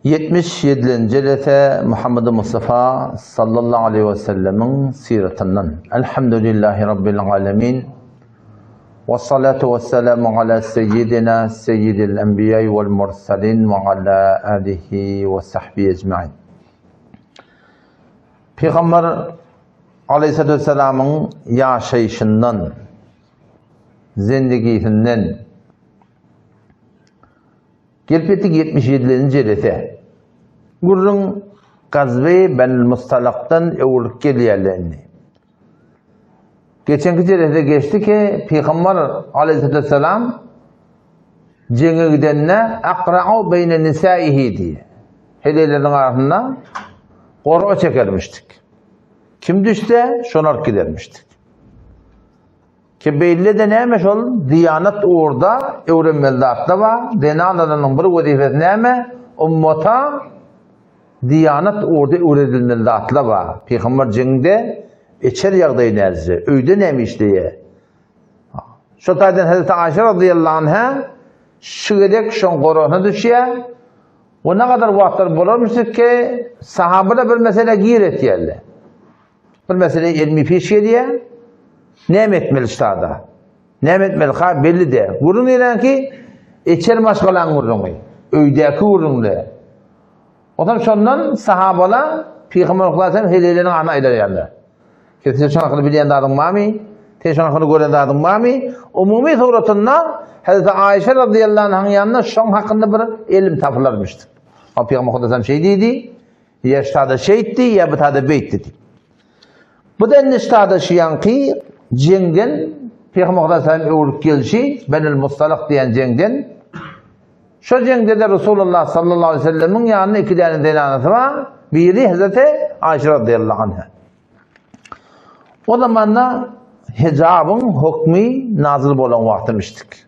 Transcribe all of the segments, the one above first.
77-nji jelese Muhammedi Mustafa sallallahu aleýhi we sellemiň syratyndan. Elhamdülillahi Rabbil alemin. We salatu we selamu ala seyyidina seyyidil enbiýai wal mursalin we ala alihi we sahbihi ecmain. Pygamber aleýhissalatu wesselamyň ýaşaýşyndan, zendigisinden Gelip ýetdik 77-nji jelese. Gürrüň Gazwe Benil Mustalakdan öwrülip gelýärler indi. Geçenki jelesede geçdi ki, Pygamber aleýhissalatu wesselam jeňe gidende akra'u beýne nisaihi diýdi. Heleýleriniň arasynda gora çekermişdik. Kim düşse, şony alyp gidermişdik. Ki beýle-de näme şol diýanat ugurda öwrenmeli zatlar bar. Zenanalarynyň bir wezipesi näme? Ummata diýanat ugurda öwredilmeli zatlar bar. Pygamber jeňde içer ýagdaýy näzije, öýde näme işleýär? Şo taýdan Hazreti Aýşe radiyallahu anha şu gezek şoň goragyna düşýär. We ne kadar wagtlar bolarmyş ki sahabalar bir mesele gir etýärler. Bir mesele ilmi piş gelýär. Näme etmeli ştada? Näme etmeli? Ha belli de. Gürrüň diýlen ki, içer maşgalaň gürrüňi, öýdäki gürrüňle. Otam şondan sahabalar Pygamber sallallahu heleýleriniň adyny aýdarýarlar. Sen şoň hakyny bilýän zadyň barmy? Sen şoň hakyny gören zadyň barmy? Umumy suratynda Hazreti Aýşe radiyallahu anhaň ýanynda şoň hakynda bir ilim tapylarmyşdy. O Pygamber sallallahu şeý diýdi, Ýa ştada şeýtdi, ýa bu tada beýtdi diýip. Bu da indi ştada şu ýanky jeňden Pygamber sallallahu öwrüp gelşi Benil Mustalak diýen jeňden şo jeňde de Resulullah sallallahu aleyhi ve sellemiň ýanynda iki däne zenanasy bar. Biri Hazreti Aýşe radıyallahu anha. O zamanda hijabyň hukmy nazil bolan wagtymyşdyk.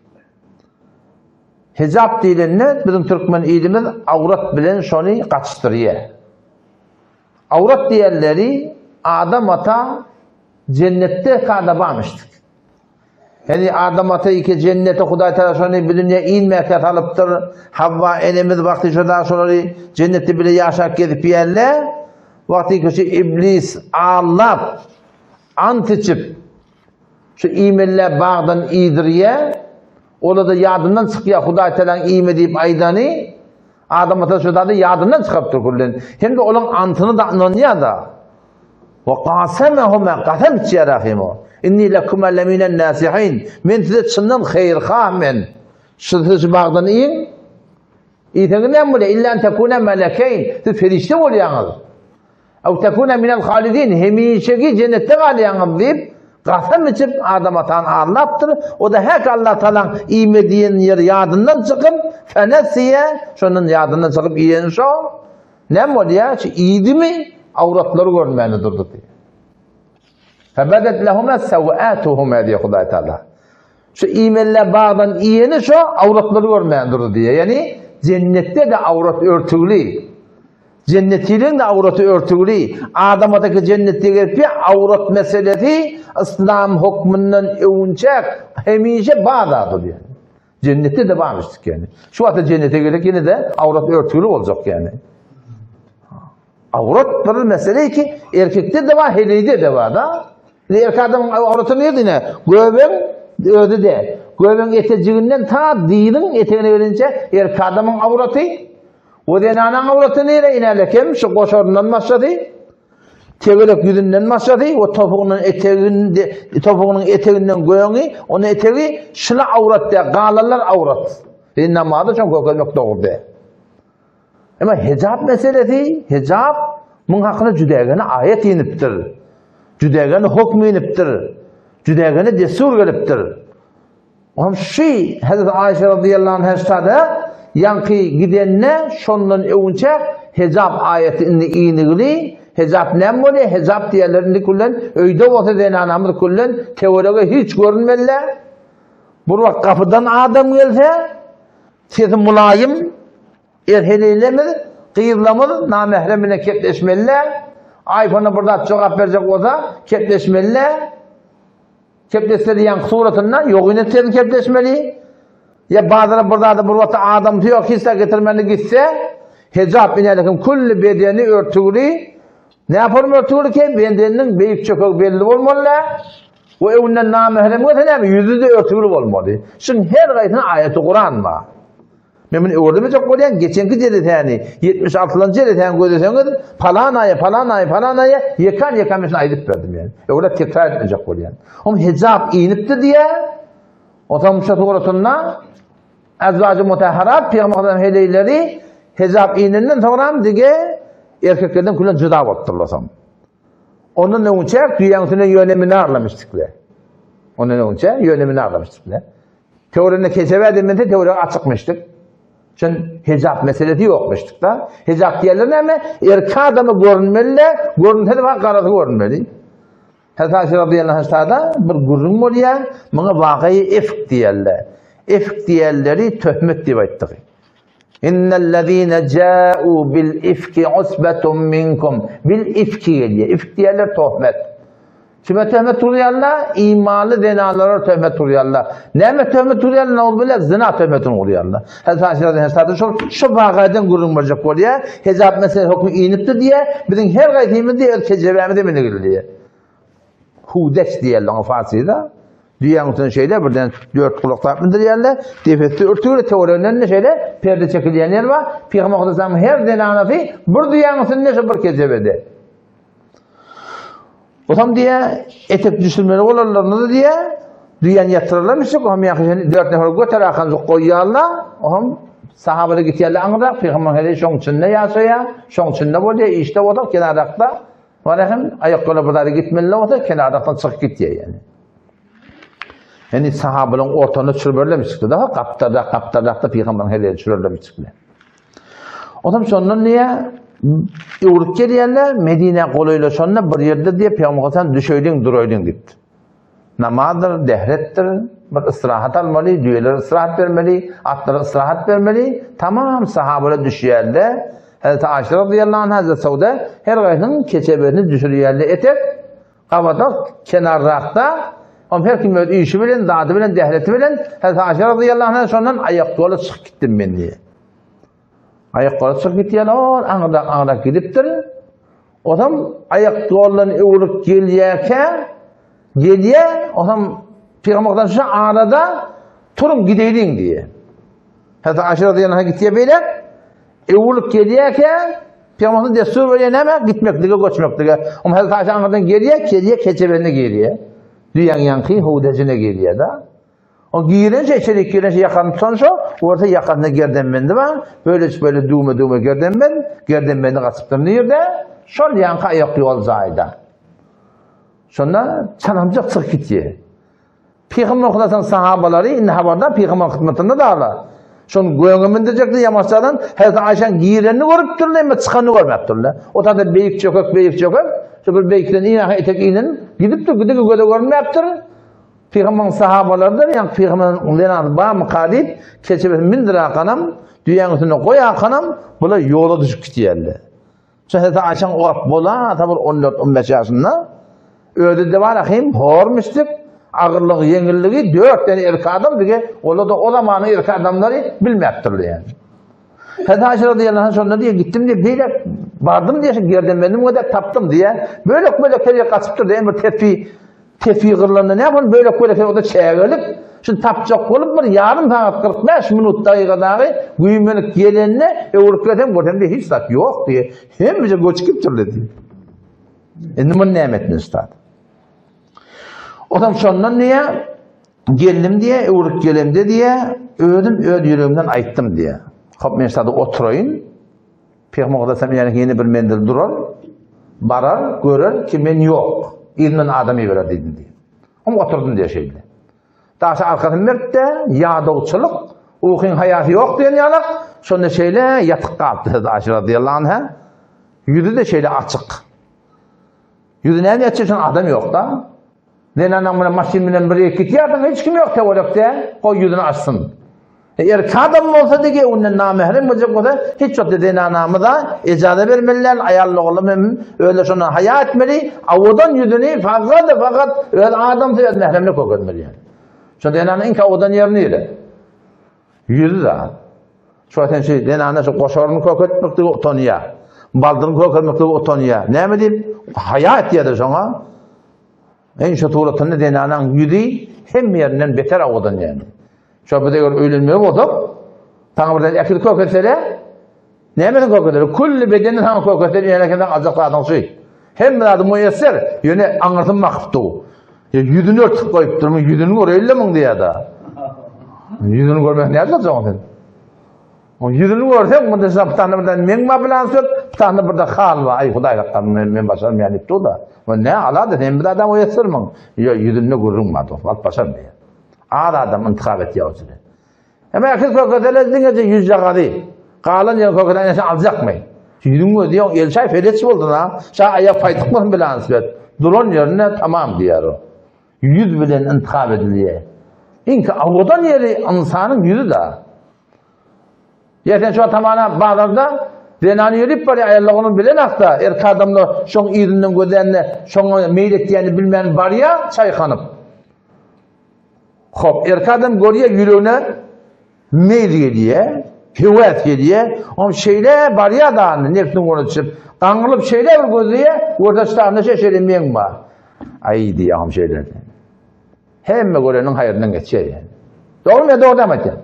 Hijap diýlende biziň türkmen ilimiz awrat bilen şony gatyşdyrýar. Awrat diýenleri Adam ata jennetde kada barmyşdyk. Ýani Adam ata iki jennete Hudaý Taala şony bu dünýä inmäkä salypdyr. Havva enemiz wagty şoda şolary jennetde bile ýaşap gezip ýärler. Wagty kişi iblis allap ant içip Şu iýmeliler bagdan iýdirýär. Ola-da ýadyndan çykýar Hudaý Tagalaň iýme diýip aýdany. Adam ata şu zady ýadyndan çykarypdyr küllen. Hem-de olaň antyny da ynanýar-da. Wa qasamahuma kasam içýär ahim o. Inni lekuma leminen nasihin. Men size çyndan haýyrhah men. Şu siz şu bagdan iýiň. Iýseňiz näme bolýar? Illa en tekuna melekeýn. Siz perişde bolýaňyz. Ew tekune minel halidin, hemişeki jennetde galýaňyz diýip, gasam içip Adam atany aldapdyr. O-da häk Allah Tagalaň iýme diýen ýeri ýadyndan çykyp, fenesiye, şondan ýadyndan çykyp iýeni şo. Näme bolýar? Şu iýdimi, awratlary görünmäni durdy diýýär. Febedet lehuma sewatuhuma diýýär Hudaý Tagala. Şu iýmeliler bagdan iýeni şo awratlary görmän durdy diýýär. Ýagny jennetde-de awrat örtügli. Jennetiliň-de awraty örtügli. Adam ataki jennetde gelip awrat meselesi yslam hukmyndan öwünçäk hemişe bar zat ol ýani. Jennetde-de barmyşdyk ýani. Şu wagtda jennete gelsek ýene-de awrat örtügli boljak ýani. Awrat bir mesele ki erkekde de bar, heleýde de bar da. Erkek adamyň awraty nirde ine? Göbeň özi de. Göbeň etejiginden ta dyzyň etegine gelinçe erkek adamyň awraty. O zenanaň awraty nire inälekem şu goşaryndan başlady. Tegelek ýüzünden başlady we topugynyň eteginde topugynyň eteginden göňi, onu etegi şula awrat diýär, galanlar awrat. E namazy şoň kökelmek dogry däl. Emma hijab meselesi, hijab muň hakynda jüdägene aýat inipdir. Jüdägene hukm inipdir. Jüdägene destur gelipdir. Oňam şu Hazreti Aýşe radıyallahu anha şada ýaňky gidende şondan öwünçä hijab aýaty indi inigli, hijab näme bolýar? Hijab diýerler indi küllen öýde bolsa zenanamyz küllen töwerege hiç görünmeli. Bir wagt gapydan adam gelse, sesi mulaýym, er heleýlemiz, gyzlamyz namährem bilen kepleşmeli. iPhone-a bir zat jogap berjek bolsa, kepleşmeli. Kepleşse diýen suratynda ýok ine sen kepleşmeli. Ýa bazara bir zada bir wagtda adamsy ýok hiç zat getirmeli gitse, Hejap inälikim külli bedeni örtügli. Ne form örtügli ki bedeniniň beýik çökegi belli bolmaly dä. We öňünden namährem görse näme ýüzi de örtügli bolmaly. Şuň her gaýsyna aýaty Kuran bar. Men muny öwredemejek bolýan, geçenki jelesäni, 76-njy jelesäni gözleseňiz, palan aýa, palan aýa, palan aýa, ýekan-ýekan men şuny aýdyp berdim ýani. Öwrep tekrar etmejek bolýan. Oň hijap inipdi diýä. Onsoň şu suratynda Azwajy mutahharat pygamberimiziň heleýleri hijap inenden soňram dige erkeklerden külen jyda bolupdyrlar soň. Ondan öňçä düýäň üstüne ýöne minarlamışdyklar. Ondan öňçä ýöne minarlamışdyklar. Töweregine keçebe edilmese töweregi açykmyşdyk. Şun hijap meselesi ýokmuşdyk da. Hijap diýerler näme? Erkek adama görünmeli-de, görünse-de bak garasy görünmeli. Hazreti Aişe radıyallahu anh'da bir gürrüň bolýar. Muňa wakaýy efk diýerler. Efk diýerleri töhmet diýip aýtdyk. Innellezine ja'u bil ifki usbatun minkum. Bil ifki gelýär. Ifk diýerler töhmet. Kime töhmet urýarlar? Imanly zenanlara töhmet urýarlar. Näme töhmet urýarlar? Nauzubilla zina töhmetini urýarlar. Hazreti Aişe radıyallahu anh şol şu wakadan gürrüň berjek bolýar. Hijap meselesi hökmi inipdir diýýär. Biziň her gaýsymyz diýýär, öz kejebämize minigil diýýär. Hudeç diýerler oňa farsyda. Düýäň üstüne şeýle birden dört gulak zat mindirýärler. Depesi örtügli töwereginden de şeýle perde çekilýän ýer bar. Pygamber Hudaýyň her zenanasy bir düýäň üstünde şu bir kejebede. Otam diýe etek düşürmeli bolanlaryny diýe düýän ýatyrarlarmyşyk, ohm ýaňky dört nefer göter akanjyk goýýarlar, ohm sahabalar gitýärler aňyrrak, pygamber heleý şoň içinde ýaşaýar, şoň içinde bolýar, işde bolsa kenarrakda, bar hem aýak ýola bir zada gitmeli bolsa kenarrakdan çykyp gitýär ýani. Ýani sahabalaryň ortasyna çürberlemişikdi da, gapdalrak, gapdalrakda pygamber heleý çürerlemişikdi. Otam şondan diýe öwrüp gelýärler, Medinä golaýlaşanda bir ýerde diýe Pygamber sen düşeýdiň, duraýdyň diýipdir. Namazdyr, dehretdir, bir istirahat almaly, düýelere istirahat bermeli, atlara istirahat bermeli. Tamam sahabalar düşýärler. Hazreti Aişe radıyallahu anha, Hazreti Sauda her gaýsynyň keçebesini düşürýärler etek. Gabada kenarrakda Om her kim öz işi bilen, zady bilen, dehreti bilen Hazreti Aişe radıyallahu anha şondan aýak ýola çykyp gitdim men diýe. Aýak ýola çykyp gitýär, ol aňyrdak aňyrdak gidipdir. Otam aýak ýoldan öwrüp gelýärkä, gelýär, otam Pygamberden şu arada turuň gideýliň diýe. Hazreti Aişe radıyallahu anha gitýär beýle. Öwrülip gelýärkä, Pygamberimiz destur berýär näme? Gitmeklige, göçmeklige. Oňa Hazreti Aişe aňyrdan gelýär, gelýär, keçebende gelýär. Düýäň ýaňky howdajyna gelýär da. O girençe içerik girençe ýakany tutan şo, orta ýakasynda gerdenbendi bar. Böyle böyle düwme-düwme gerdenbend, gerdenbendi gaçypdyr nirde? Şol ýaňky aýak ýol jaýda. Şonda çalamjak çykyp gitýär. Pygamber Hudaýyň sahabalary indi habarda pygamber hyzmatynda daglar. Şony göňe mündirjekdi ýamaçlardan Hazreti Aýşäň girenini görüpdirler, emma çykanyny görmäpdirler. O taýda beýik çökek, beýik çökek, şu bir beýikden iň ahyr etek inen gidipdir, gidigi göze görünmäpdir. Pygamberiň sahabalarydyr, ýa pygamberiň zenany barmyka diýip, keçebesini mindir akanam, düýäň üstüne goý akanam, bular ýola düşüp gidýärler. Şähzade Aýşaň o bola ta bir 14-15 ýaşynda özi-de bar ahim hor müşrik, agyrlygy, ýeňilligi dört tane erkek adam dige, olar da o zamanyň erkek adamlary bilmäpdirler ýani. Hazreti Aýşa radıyallahu anh şonda diýe gitdim diýe beýle bardym diýe şu gerdenbendim gödek tapdym diýe. Bölek bölek her ýere gaçypdyr diýe bir tepi tepi gyrlanda ne yapalım bölek bölek her o da çägelik. Şunu tapjak bolup bir ýarym sagat 45 minut dagyga dagy güýmenip gelende öwrüp gelsem görsem diýe hiç zat ýok diýe. Hemmece göçüp diýe. Indi muny näme etmeli ustad? Otam şondan diýe geldim diýe, öwrüp gelemde diýe, özüm öz ýüregimden aýtdym diýe. Hop men şurada oturaýyn. Peygamber Aleyhisselam ýani ýene bir menzil durar, barar, görer ki men ýok. Yzyndan adam iberer diýdim diýe. Hom oturdym diýe şeýle. Daşa arkasyny beripdi, ýadawçylyk, ukyň haýasy ýok diýen ýalak, şonda şeýle ýatyk galypdy Hazreti Aişe radıyallahu anha. Ýüzi de şeýle açyk. Ýüzi näme ýatjak şon adam ýok-da. Zenanaň bilen maşyn bilen bir ýere gitýärsiň, hiç kim ýok töwerekde, goý ýüzüni açsyn. E, erkek adam bolsa dige ondan namährem boljak bolsa, hiç wagt zenanamyza ejaza bermeli däl, aýal oglum hem öyle şondan haýa etmeli, awadan ýüzüni fakat fakat öz adamsy öz mähremine kökermeli yani. Şo zenanyň iň awadan ýeri nire? Ýüzi da. Şu sen şu zenana şu goşaryny köketmeklige utanýar. Baldyryny kökermeklige utanýar. Näme diýip? Haýa etýär-de şoňa. En şu suratynda zenanaň ýüzi hemme ýerinden beter owadan ýaly. Şo biz eger öýlenmeli bolsak, saňa birden äkil köketsele, nämesini köketer? Külli bedenini saňa köketer, ýöne sen aljak zadyň şu. Hemme zady muýesser, ýöne aňyrsyny bakyp dur. Ýa ýüzüni örtüp goýupdyr, ýüzüni göreýin-le muň diýýär-de. Ýüzüni görmek näme boljaň sen? O ýüzüni görseň, munda sen bir tane birden meň bar bilen söz, bir tane birde hal bar. Aý Hudaý hakdan men, men başarmaýan diýip dur-da. O ne alada sen bir adam oýasyrmyň? Ýa ýüzünde gürrüň bar dost, alyp başarmaýar. Az adam intihap etýär o jüre. Emma äkiz kökesele diňeje ýüzjagazy. Galan ýer kökeden ýa aljakmy? Ýüzüň gözi ýok, el çaý feleç boldy na. Şa aýak paýtykmasyn bilen söz. Duran ýerinde tamam diýär o. Ýüz bilen intihap edilýär. Iňki owadan ýeri ynsanyň ýüzi da. Ýa sen şu tamana bazarda zenany ýörüp barýar, aýallar ony bilen akda, erkek adamlar şoň yzyndan gözlände, şoňa meýil etýänini bilmän barýar, çaýkanyp. Hop, erkek adam görýär, ýüregine meýil gelýär, höwes gelýär. Oň şeýle barýar da, nefsiniň ugruna düşüp, gaňrylyp şeýle bir gözleýär, görse ştanda şeýle meň bar. Aý diýýär, oň şeýle. Hemme göreniň haýryndan geçýär ýani. Dogrymy ýa dogry dämi aýtýan?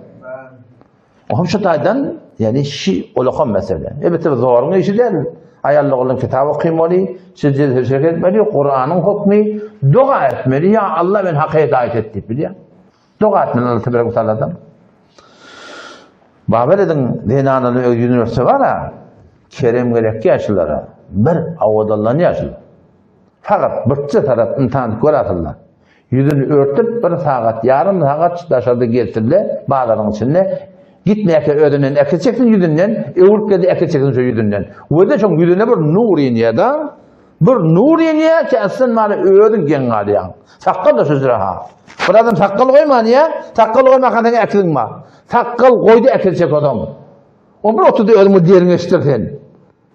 Ohm şu taýdan, ýani şi ulakam mesele. Elbetde bu zoruň işi däl. Aýal oglan kitap okymaly, secde şek etmeli, Kuranyň hukmy, doga etmeli. Ýa Allah men haka hidaýat et diýip bilýär. Doga etmeli Allah tebarek taaladan. Babar ediň zenanany öz ýüzüni örtse bara, kerem gerek ýaşlara, bir awadanlanýar şular. Sagat birçe tarap ynsan gör asylda. Ýüzüni örtüp bir sagat, ýarym sagat daşarda gezsinde, bazaryň içinde gitmäkä özünden äkit çeksin ýüzünden, öwrüp geldi äkit çeksin şo ýüzünden. Wede şoň ýüzüne bir nur inýär-de, bir nur inýär ki aslan many özüň geň galýaň. Sakgal da şu jüre ha. Bir adam sakgal goýman ýa, sakgal goýmaka seň äkidiň bar. Sakgal goýdy äkit çek odam. O bir oturdy özüňi derňeşdir sen.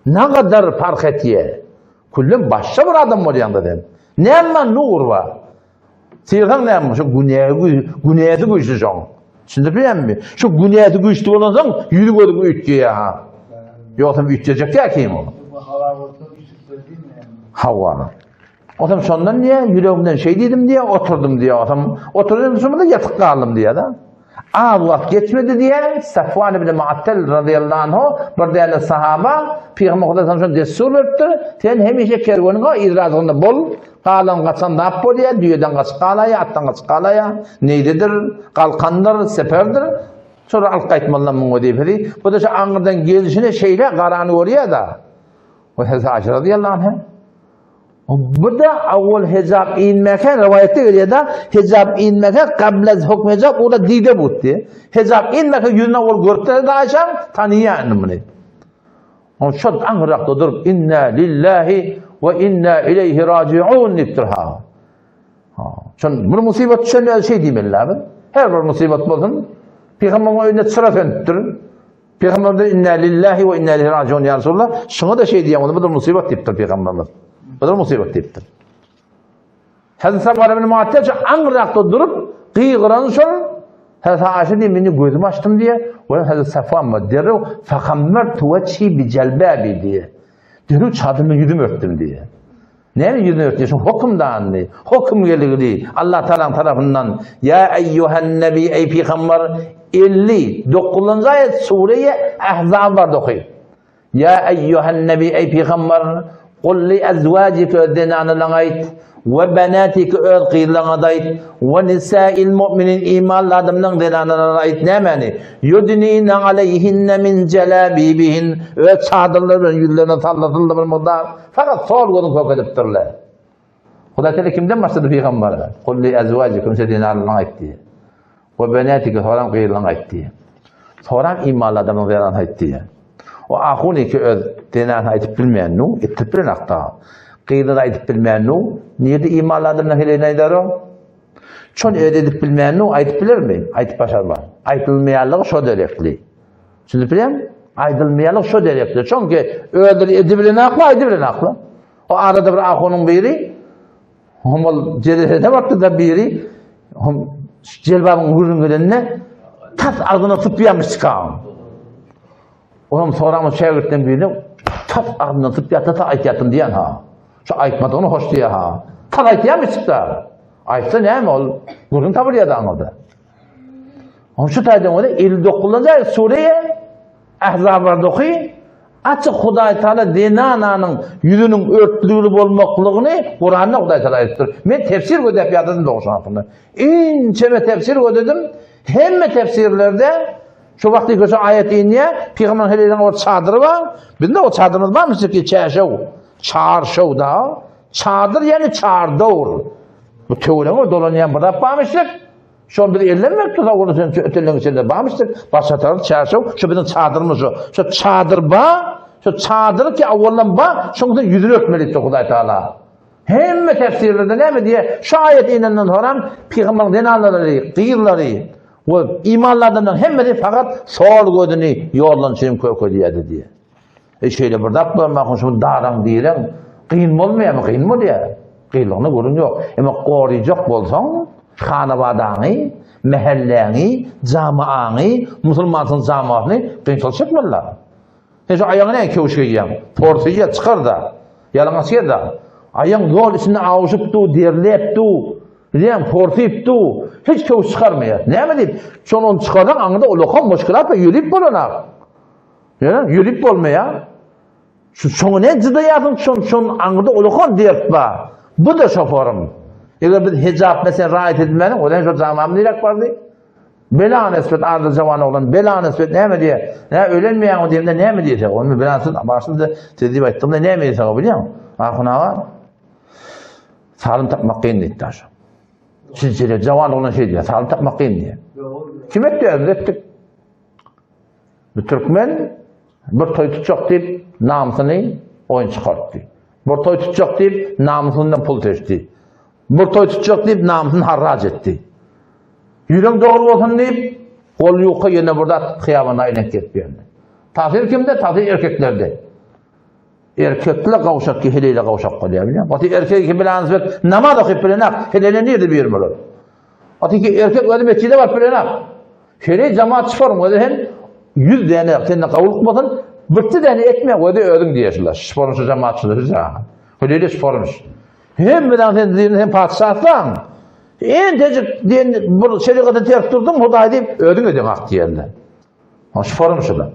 Nagadar parh etýär. Küllem başga bir adam bolýaňda sen. Näme nur bar? Syrsaň näme şu günä günäsi güýçli şoň. Düşündip bilýärmi? Şu günäsi güýçli bolansoň ýüzi gözü üýtgeýär ha. Ýogsam üýtgejek ýa kim ol? Hawa. Otam şondan diýä, ýüregimden şeý diýdim diýä, oturdym diýä. Otam oturdym şonda ýatyp galdym diýä da. Az wagt geçmedi diýä, Safwan ibn Muattal radiyallahu anhu bir däne sahaba Pygamber Hudaý şonda dessur beripdir. Sen hemişe kerweniň yzrazygynda bol. Galan gaçan zat bolýar, düýeden gaçyp galaýar, atdan gaçyp galaýar, neýdedir, galkandyr, seperdir. Şolar alyp gaýtmalylar muň wezipesi. Bu da şu aňyrdan gelişine şeýle garany görýär-de. O Hazreti Aişe radiyallahu anha Bu da awwal hijab inmeke riwayetde gelýär da hijab inmeke qabla hukm hijab o da dide butdy. Hijab inmeke ýüzüne ol görüpdir da Aişe tanýar indi muny. On şol aňrakda durup inna lillahi we inna ileýhi rajiun diýipdir ha. Ha. Şon bir musibat düşende şeý diýmeli abi. Her bir musibat bolsun Pygamberyň öýünde çyra sönüpdir. Pygamberimiz inna lillahi we inna ileýhi rajiun ýa Resulallah. Şuňa da şeý diýen bu da musibat diýipdir Pygamberimiz. Bu da musibat diýipdir. Hazreti Safwan ibn Muattal şu aňrakda durup gygyran şol Hazreti Aişe diýip meni gözüm açdym diýe we Hazreti Safwan mı derrew fakammertu wejhi bi jalbabi diýe. Derrew çadyrymda ýüzüm örtdüm diýe. Näme ýüzüni örtdi? Şu hökümdandy. Höküm geligdi. Allah Taalanyň tarapyndan Ýa eýýuhan nebi eý pygamber 59-njy aýat sure-i Ahzab barda oky. Ýa eýýuhan nebi eý pygamber Kul li azwajike öz zenanalaryňa aýt we benatike öz gyzlaryňa da aýt we nisail mu'minin imanly adamlaryň zenanalaryna aýt nämäni? Yudnina aleyhinne min jalabibihin öz çadyrlary bilen ýüzlerine sallasynlar bir mukdar Fakat sol gözüni kök edipdirler. Hudaý Teala kimden başlady pygambere? Kul li azwajikum zenanlaryňa aýt diýdi. We benatike soram gyzlaryňa aýt diýdi. Soram imanly adamyň zenanyna aýt diýdi. O ahun iki öz zenanyna aýdyp bilmeýän nu, etdirip bilen akda. Gyzyna aýdyp bilmeýän nu, nirde imanly adamdan heleýine aýdar o? Şony öz edip bilmeýän nu, aýdyp bilermi? Aýdyp başarmaz. Aýdylmaýanlygy şo derekli. Düşünip bilýäňmi? Aýdylmaýanlyk şo derekde. Çünki özleri edibilen akly, aýdybilen akly. O arada bir ahunyň biri hom ol jelesede bardy da biri hom jelbabyň gürrüň gelende tas agzyna sypýarmyş çykan. Onam soramyz şägirtden birine tas agzyndan syp ýatsa ta aýtýatdym diýen ha. Şu aýtmadygyny hoş diýýär ha. Tas aýtýarmy çykda? Aýtsa näme ol? Gürrüň tapylýar da aňyrda. Oň şu taýdan bolsa 59-njy aýat sure Ahzab oky. Açyk Hudaý Taala zenananyň ýüzüniň örtülgili bolmaklygyny Kuranda Hudaý Taala aýdypdyr. Men tefsir gözläp ýadadym dogrusyny hakynda. Inçeme tefsir gözledim. Hemme tefsirlerde Şu wagty köşe aýat inýär, pygamber heleliň bir çadyry bar. Bizde o çadyrymyz barmy ki çäşew, çarşew da. Çadyr ýani çardawr. Bu töwerege dolanýan bir zat barmyşdyk. Şony biz ellenmek tusa ony sen şu öteleň içinde barmyşdyk. Başa tarap çärşew, şu biziň çadyrymyz şu. Şu çadyr ba, şu çadyr ki awaldan ba, şoň üçin ýüzüni örtmeli diýdi Hudaý Taala. Hemme tefsirlerde näme diýýär? Şu aýat inenden soňra pygamberiň zenanlary, gyzlary we imanly adamlaryň hemmesi fakat sol gözüni ýoldan çynym kökedýärdi diýýär. E şeýle bir zat bolmak şuny daraň diýreň kyn bolmaýarmy? Kyn bolýar. Kynlygyna gürrüň ýok. Emma goryjak bolsaň, hanabadaňy, mähelläňi, jamaaňy, musulmansyň jamasyny kynçylyk çekmeliler. Sen şu aýagyňa näme köwüş geýýäň? Porsyýa çykar-da. Ýalaňaç gez-de. Aýaň zol içinde awuşyp dur, derläp dur. Bilýäň, porsyp dur. Hiç köwüş çykarmaýar. Näme diýip? Şony ony çykarsaň, aňyrda ulakam muşkilat we ýörip bolanok. Ýa, ýörip bolmaýar. Şu şoňa ne jydaýarsyň, şon şon aňyrda ulakan dert bar. Bu-da şoforym. Eger biz hijap meselesine raýat edilmäniň, o zaman şo jamam nirek bardy? Bela nisbet arda jawan oglan bela nisbet näme diýe? Nä ölenmeýäňmi diýende näme diýse? Ony bela nisbet başynda siz diýip aýtdym-da näme diýse bilýäň? Ahun aga salym tapmak kyn diýdi daşa. Şeýle jawan oglan şeý diýýär, salym tapmak kyn diýýär. Kim etdi? Özümiz etdik. Bu türkmen bir toý tutjak diýip namysyny oýun çykartdy. Bir toý tutjak diýip namysyndan pul seçdi. Bir toý tutjak diýip namysyny harraç etdi. Ýüregiň dogry bolsun diýip, gol ýuka ýene bir zat hyýabana aýlanyp gezip ýördi. Tasyr kimde? Tasyr erkeklerde. Erkekle gawşak ki heleýle gawşak bolýar bilýän. Gaty erkek ki bilen zet namaz okyp bilenak, heleýle nirde bir bolar. Gaty ki erkek özi mesjide baryp bilenak. Heleý jamaat çykaryn özi hem 100 däne sende gawlyk bolsun, birti däne etme özi özüň diýerler. Şporun şu jamaatçylar şu. Heleýle şporun. Hemmeden sen diýen sen patyşasyň. Entejik diýen bir şerigaty ters durduň, Hudaý diýip özüň ödeň hak diýende. Ha şu forum şuda.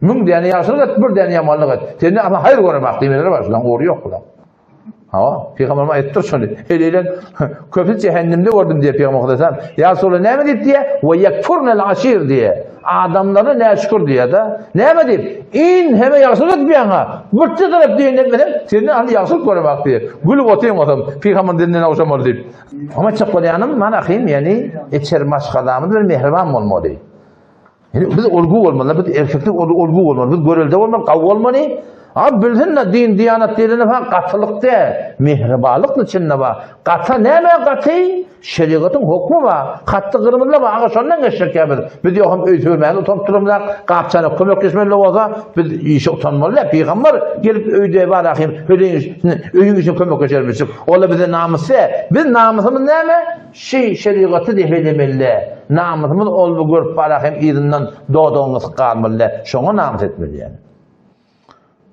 Müň däne ýagşylyk et, bir däne ýamanlyk et. Sende ama haýyr görem hak diýmeleri bar, şudan ugry ýok bular. Ha, Pygamberimiz aýtdyr şony. Heleýlen köpüsi cehennemde gördüm diýip Pygamber Hudaýsan. Ýa Resulallah näme diýip diýe? We yekfurnel aşir diýe. Adamlara näşükür diýe-de. Näme diýip? In heme ýagşylyk etmeýäň-ha. Birje tarap diýen etmesem, senden hany ýagşylyk göremok diýip. Gülüp otyň bolsam, pygamber dilinden ogşamaly diýip. Oňa aýtjak bolýanym, mana ahym, ýagny içeri maşgalamyz bilen mähriban bolmaly. Ýagny biz olgu bolmaly, biz erkeklik olgu bolmaly, biz görelde bolmaly, gawy bolmaly. A bilsin-de din, diýanat diýleni ha gatylyk däl, mähribanlyk içinde bar. Gata näme gaty? Şerigatyň hokmy bar. Hatda gyrmyzla bar. Aga şondan geçjek ýa biz. Biz ýok hem öý söwmäni utanyp duramyzak. Gapçana kömekleşmeli bolsa biz işe utanmaly däl. Pygamber gelip öýde bar ahim öýüň işine kömekleşermişik. Ola bize namys däl. Biz namysymyz näme? Şi şerigaty depelemeli däl. Namysymyz ol bu görüp bar ahim yzyndan dodagyň gysyk galmaly däl. Şoňa namys etmeli ýani.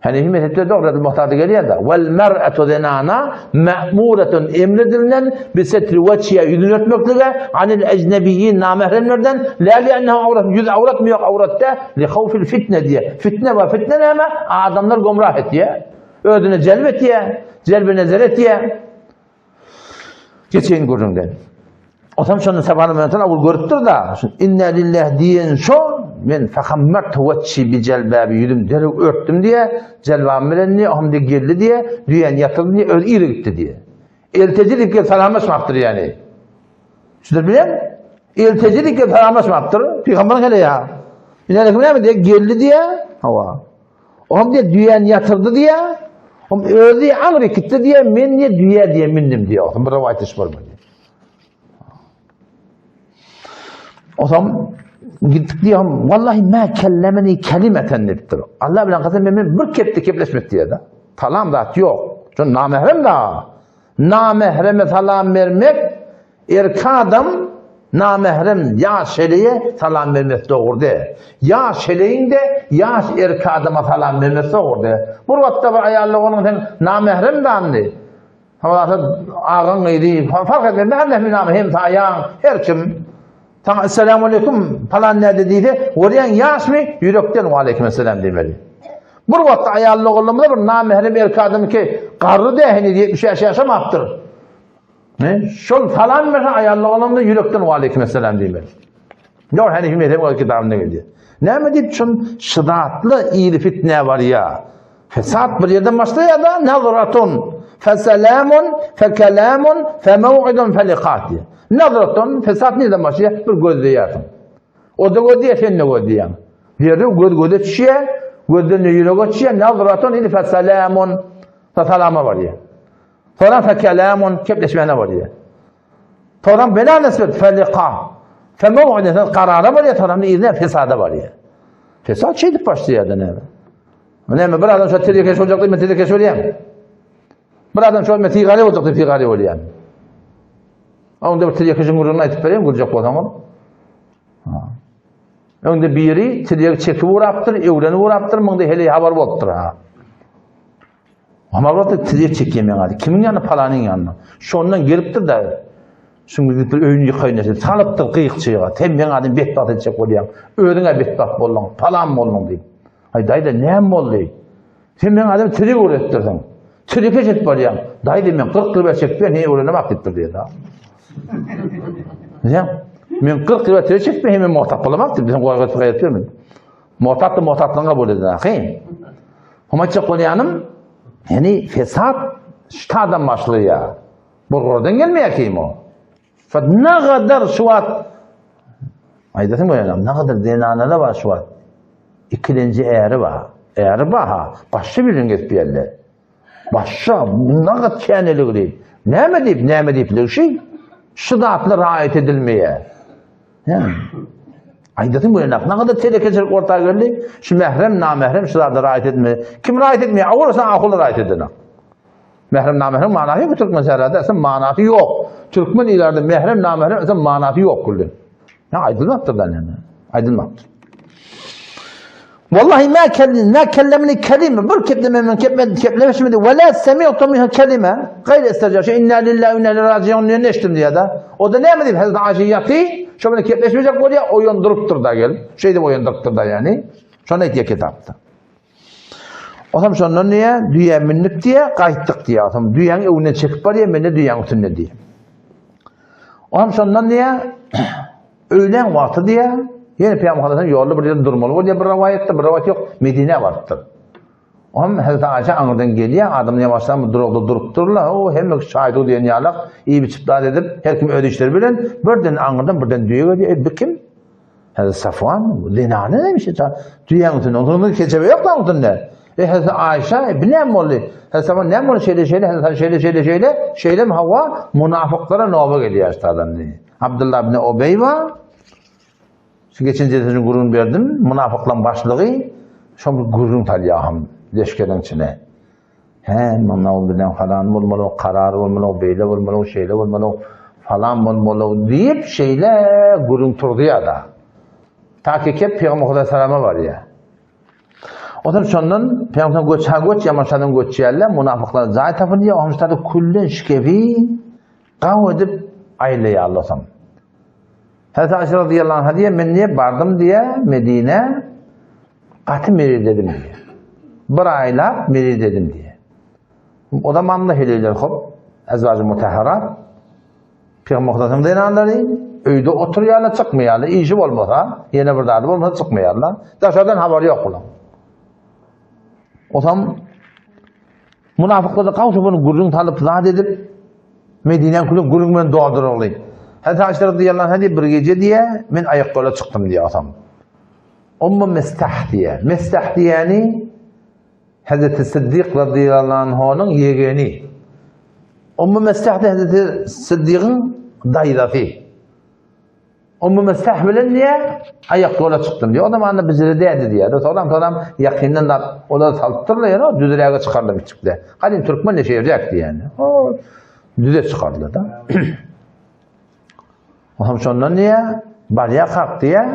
Hanefi mezhepde dogry edil muhtada gelýär-de. Wal mer'atu zenana ma'muratun emredilen bi setri wajhiha ýüzüni örtmeklige anil ecnebiyyin namähremlerden la li ennehu awrat ýüz awratmy ýok awratda li hawfil fitne diýe. Fitne bar. Fitne näme? Adamlar gomrah etýär. Özüne jelp etýär. Jelbi nezer etýär. Geçeýin gürrüňden. Otam şonda Sabany bilen ol görüpdir da, inna lillah diýen şo, men fahammart wajhi bi jelbabi ýüzüm derrew örtdüm diýe, jelbam bilen diýe, ohm diýe geldi diýe, düýän ýatyrdy diýe, öz iri gitdi diýe. Elteji diýip gel salamlaşmapdyr ýani. Şudur bilen? Elteji diýip gel salamlaşmapdyr. Pygamber hele ýa. Ine näme diýe geldi diýe, hawa. Oňam diýe düýäni ýatyrdy diýe. Oňam özi aňry gitdi diýe, men diýe düýä diýe mindim diýe. Oňam bir rowaýat iş bolmaly. Oňam gitdik diýe, wallahi ma kellemeni kelimeten diýipdir. Allah bilen kasam men bir kepde kepleşmedi diýe-de. Salam zat ýok. Şon namährem da. Namähreme salam bermek erkek adam. Namährem ýaş heleýe salam bermesi dogry däl. Ýaş heleýiň-de ýaş erkek adama salam bermesi dogry däl. Bir wagtda bir aýal doganyň sen namährem dandy. Hawasa agaň gyzy, fark etmez, mährem hem hem saýaň, her kim. Saňa esselamu aleýkum palan näde diýse, görýäň ýaşmy, ýürekden we aleýkum esselam diýmeli. Bir wagtda aýal doganlarymyza bir namährem erkek adam ki, garry däl, heniz 75 ýaşamapdyr. Ne? Şol salam berse aýal doganlarymyza ýürekden we aleýkum esselam diýmeli. Ýok, Hanefi mezhebi o kitabynda gelýär. Näme diýip şun şydatly ýyly fitnä barýar. Fesat bir ýerden başlaýar da, nazratun, feselamun, fekelamun, femew'idun, felikat diýär. Nazratun, fesat nirden başlaýar? Bir gözleýärsiň. O da gözleýär, sen de gözleýäň. Derrew göz göze düşýär, gözden de ýürege düşýär, nazratun indi feselamun, feselama barýar. Sonra fekelamun, kepleşmäne barýar. Soram bela nesbet felika. Femew'idun, karara barýar, soram yzyna fesada barýar. Fesat şeýdip başlaýar da näme? Näme bir adam şo telekeş boljak diýip men telekeş bolýan. Bir adam şo men sigara boljak diýip sigara bolýan. Onda bir telekeşiň gürrüňini aýdyp bereýin gürjek bolsaňyz. Öňde biri tirýek çekip urapdyr, öwrenip urapdyr, muňda heleý habar bolupdyr ha. Habar bolupdyr, tirýek çekýän meň ady. Kimiň ýanyna? Palanyň ýanyna. Şondan gelipdir da, şuň gidip bir öýüni ýykaýyn diýip, salypdyr gyýykçyga. Sen meň adymy betbagt etjek bolýaň. Özüň-ä betbagt bolduň, palan bolduň diýip. Aý daýza näme boldy? Sen meň adymy tirýek öwretdirdiň. Tirýeke çekip barýaň. Daýza men 40 ýyl bäri çekipýän, heniz öwrenemok diýipdir diýýär. Näme? Men 40 ýyl bäri tirýek çekipýän, hem muhatap bolamok diýip, sen goýgasyz gaýatyp ýörme. Muhatap da muhataplygyň kabul edin ahy. Hum aýtjak bolýanym, ýani fesat ştadan başlaýar. Burgurdan gelmeýär kim o. Fat ne kadar şu wagt aýdasym gelýär, ne kadar zenanalar bar şu wagt. Ikilenji äri bar. Äri bar ha, başga birini gezip ýerler. Başga, ne kadar käneligli. Näme diýip, näme diýip şu? Şu zatlar raýat edilmeýär. Näme? Aýdasym gelýär, ne kadar telekeçilik orta geldi. Şu mährem, namährem şu zatlar raýat etmeýär. Kim raýat etmeýär? Awal sen ahul raýat edenak. Mährem namährem manasy ýok türkmen şäherinde asla manasy ýok. Türkmen ilerde mährem namährem asla manasy ýok gülden. Ya aýdylmapdyr da näme? Aýdylmapdyr. Wallahi ma kellim ma kellemni kelime bir kepleme men kepme kepleşmedi ve la semi'tu minhu kelime gayr isterca şey inna lillahi ve inna ileyhi raciun diye eşitdim diye da. O da näme diýip Hazreti Ayşe ýaty şo bilen kepleşmeyecek bolýar oýandyrypdyr da gel. Şeýdip oýandyrypdyr da yani. Şony aýtýar kitapda. Otam şondan diýe, düýä mündik diýe, gaýtdyk diýe. Otam düýäň öňünden çekip barýar, men-de düýäň üstünde diýe. Otam şondan diýe, öýlän wagty diýe, ýene Pygamber sallallahu ýolda bir ýerde durmaly bolýar bir rowaýatda, bir rowaýat ýok, Medinä barypdyr. Otam Hazreti Aýşa aňyrdan gelýär, adam ýavaşdan bir duragda durupdyrlar. O hemme kişi çaý dur diýen ýalak, iýip-içip zat edip, her kim öz işleri bilen, birden aňyrdan birden düýe gelýär. E, bu kim? Hazreti Safwan zenany neymiş ya? Düýäň üstünde. Onun keçebe yok lan üstünde. E Hazreti Ayşe e, bu näme boldy? Hazreti Safwan näme boldy? Şeýle şeýle Hazreti şeýle şeýle şeýle. Şeýle mi hawa münafıklara noba gelýär işte adam. Abdullah ibn Ubey wa şu geçen jelsesini gürrüň berdim. Münafıklaryň başlygy şol gürrüň salýar hem leşgeriň içine. Hä, munda ol bilen falan bolmaly, karar bolmaly, beýle bolmaly, şeýle bolmaly, falan bolmaly diýip şeýle gürrüň turdy ýa-da. Ta ki kep Pygamber Hudaý salama barýar. Otam şondan Pygamber göç ha göç ýamaşadan göçýärler, munafyklar jaý tapylýar, onuň ştada küllen şikebi gaw edip aýlaýarlar otam. Hazreti Aýşe radiyallahu anha diýe, men diýe bardym diýe Medine gaty meridedim diýe. Bir aýlap meridedim diýe. O zaman da heleýler hop, ezwaj-y mutahharat, Pygamber Hudaýyň zenanlary öýde oturýarlar, çykmaýarlar, işi bolmasa, ýene bir zady bolmasa çykmaýarlar. Daşardan habary ýok bular. Otam Munafyklar-da gawşap ony gürrüň salyp, zat edip, Medinäň külün gürrüň bilen doldurarly. Hazreti Aýşe radiyallahu anha diýip bir gije diýe, men aýakgola çykdym diýe atam. Ummu Mistah diýe. Mistah diýeni Hazreti Siddik radiyallahu anhunyň ýegeni. Ummu Mistah de Hazreti Siddigiň daýzasy. Ummu Mistah bilen diýe aýak ýola çykdym diýe. O zaman da bizde dädi diýe. Soňam soňam ýakyndan da olar salypdyrlar ýa düzräge çykardylar biçikde. Gadym türkmen ne şeýrjek diýen. O düze çykardylar da. Oňam şondan diýýär, barýarkak diýýär,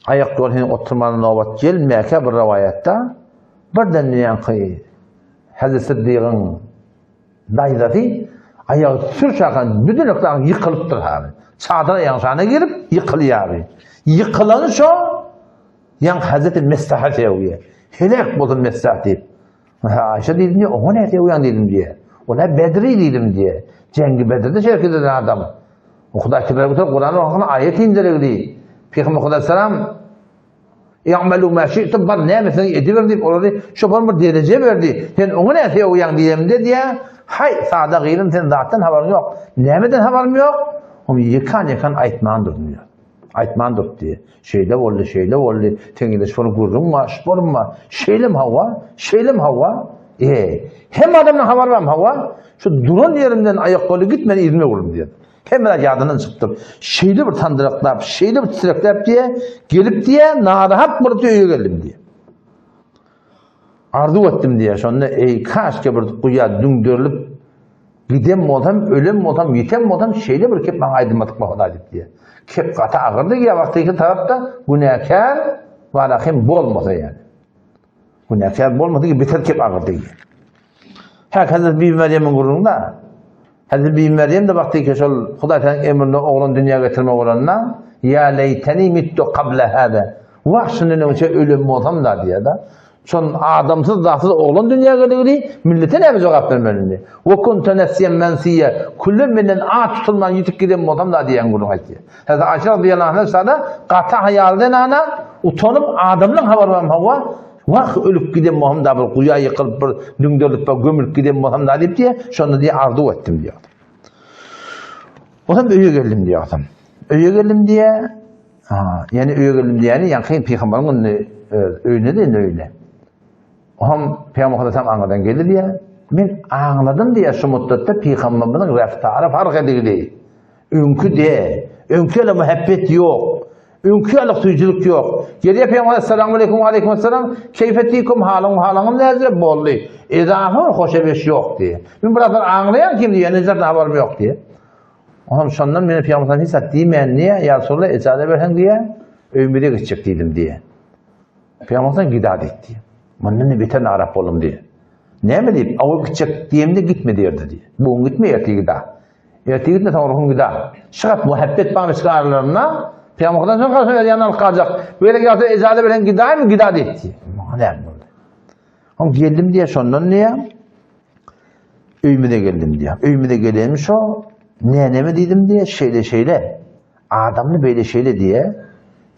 aýak ýol oturmana nobat gelmäkä bir rowaýatda birden diýýänki Hezreti Syddygyň daýzasy aýagy sürçäkä büdünekläň ýykylypdyr haly. Çadyr aýagyň şana girip ýykylýar. Ýykylany şo ýaňky Hezreti Mestaha sögýär. Heläk bolsun Mestah diýip. Hä, Aýşa diýdim diýe, oňa näse uýan diýdim diýe. Ol-a Bedri diýdim diýe. Jeňgi Bedirde şerk eden adam. O Hudaý tebarek we Kurany okakyna aýat indirigdi. Pygamber Hudaý salam Ya'malu ma şi'tum bar nämesini ediber diýip olary şopan bir dereje berdi. Sen oňa näse uýan diýemde diýe, haý sada gyzym sen zatdan habaryň ýok. Nämeden habarym ýok? Oň ýekan-ýekan aýtman durdum diýe. Aýtman durdy diýe. Şeýle boldy, şeýle boldy, teňňede şol gürrüň bar, şbolum bar. Şeýlem hawa, şeýlem hawa. E, hem adamdan habar barmy hawa? Şu duran ýerimden aýakgoly gitmän yzyma öwrüldim diýen. Hemme zat ýadyndan çykypdyr. Şeýle bir sandyraklap, şeýle bir titrekläp diýe, gelip diýe, narahat bolup diýe öýe geldim diýe. Arzuw etdim diýýär şonda, eý, kaşke bir guýa düňderilip giden bolsam, ölen bolsam, ýiten bolsam, şeýle bir kep maňa aýdylmadyk bolsa diýip diýýär. Kep gaty agyrdy diýýär, wagtyky tarapda günäkär wala hem bolmasa ýaly. Günäkär bolmasa ki beter kep agyrdy diýýär. Hä, Hazret Bibi Merýemiň gürrüňi-de. Hazret Bibi Merýem de wagtyky şol Hudaý Taganyň emrinde oglan dünýä getirme bolanda, Ýa leýteni mittu kabla hada. Wah, şundan öňçe ölen bolsam-da diýýär-de. Şon adamsyz, zatsyz oglan dünýä geligini millete näme jogap bermeli indi? Wa kuntu nesýen mensiýa. Küllen menden at tutulman ýitip giden bolsam-da diýen gürrüň aýtýar. Hazret Aýşa radiyallahu anha sada gaty haýaly zenana utanyp adamlaň habary barmy hawa? Wah, ölüp giden bolsam-da bir guýa ýykylyp bir düňderilip bir gömülip giden bolsam-da diýip diýýär. Şonda diýýär arzuw etdim diýýär. Otam öýe geldim diýýär otam. Öýe geldim diýýär. Ha, ýani öýe geldim diýýäni ýaňky pygambaryň indi öz öýüne de indi öýüne. Otam pygamber sallallahu aňyrdan geldi diýýär. Men aňladym diýýär şu muddatda pygamberimiziň reftary fark edildi. Öňki de, öňki ýaly muhabbet ýok. Öňki ýaly süýjülik ýok. Gelýär Pygamber Essalamu aleýkum we aleýkum esselam. Keýfe tikum halyň halyňyz näce boldy? Edafa bir hoşebeş ýok diýýär. Men biraz aňlaýan kim diýýär, nejer habarym ýok diýýär. Oňam şondan meni Pygamber hiç zat diýmän diýýär, ýa Resulallah ejaza berseň diýýär, öýümize geçjek diýdim diýýär. Pygamber gida diýdi. Mundan ne beter narap boldum diýýär. Näme diýip, awa gitjek diýemde gitme diýerdi diýýär. Bu gün gitme, ertir gida. Ertir gitme soňra gün gida. Şygat muhabbet barmyş aralarynda. Pygamberden soň kalsa ýanyna alyp galjak. Bu ýere gelse ejaza beren gidaýmy gida diýdi. Maňa näme boldy? Oň geldim diýe şondan diýe. Öýümize geldim diýe. Öýümize gelenim şo näneme diýdim diýe şeýle şeýle. Adamly beýle şeýle diýe.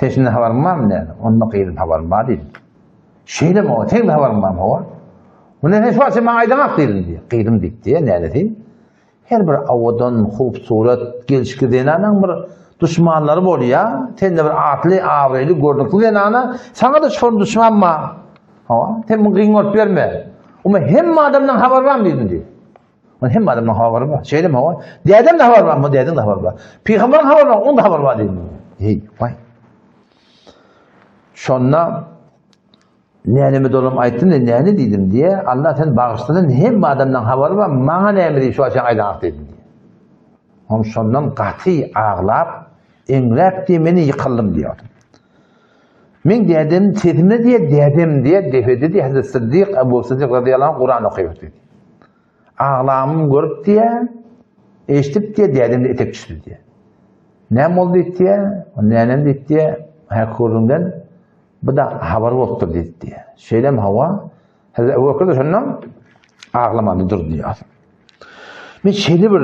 Sen şundan habaryň barmy näme? Onda gyzym habarym bar diýdim. Şeýle mi? Seň de habaryň barmy? Hawa. Muny sen şu wagt sen maňa aýdaňak diýdim diýe. Gyzym diýip diýe nänesi. Her bir owadan, hupsurat, gelşikli zenanaň bir duşmanlary bolýar. Sen-de bir atly, abraýly, görnükli zenana, saňa-da şol duşman bar. Hawa, sen muny gyň bolup ýörme. Uma hemme adamdan habary barmy diýdim diýip. Ony hemme adamdan habary bar. Şeýlemi hawa? Dädem-de habary barmy? Dädeň-de habary bar. Pygamberiň habary bar, onuň-da habary bar diýdim. Heý, waý. Şonda Näneme dolam aýtdym-da, näne diýdim diýe, Allah seni bagyşlasyn, hemme adamdan habary bar, maňa näme diýip şu wagt sen aýdaňok diýdim diýe. Oň şondan gaty aglap, eňräp diýe meni ýykyldym diýe. Men dädem sesime diýe, dädem diýe, depede diýe Hazreti Siddik, Abu Siddik radiyallahu anh Kuran okaýar diýdi. Aglamymy görüp diýe, eşidip diýe, dädem de etek düşdi diýe. Näme boldy diýdi, nänem diýdi, hä gürrüňden Bu da habar bolupdyr diýdi diýýär. Şeýlem hawa, Hazreti Ebu Bekir de şondan aglamany durdy diýýär. Men şeýle bir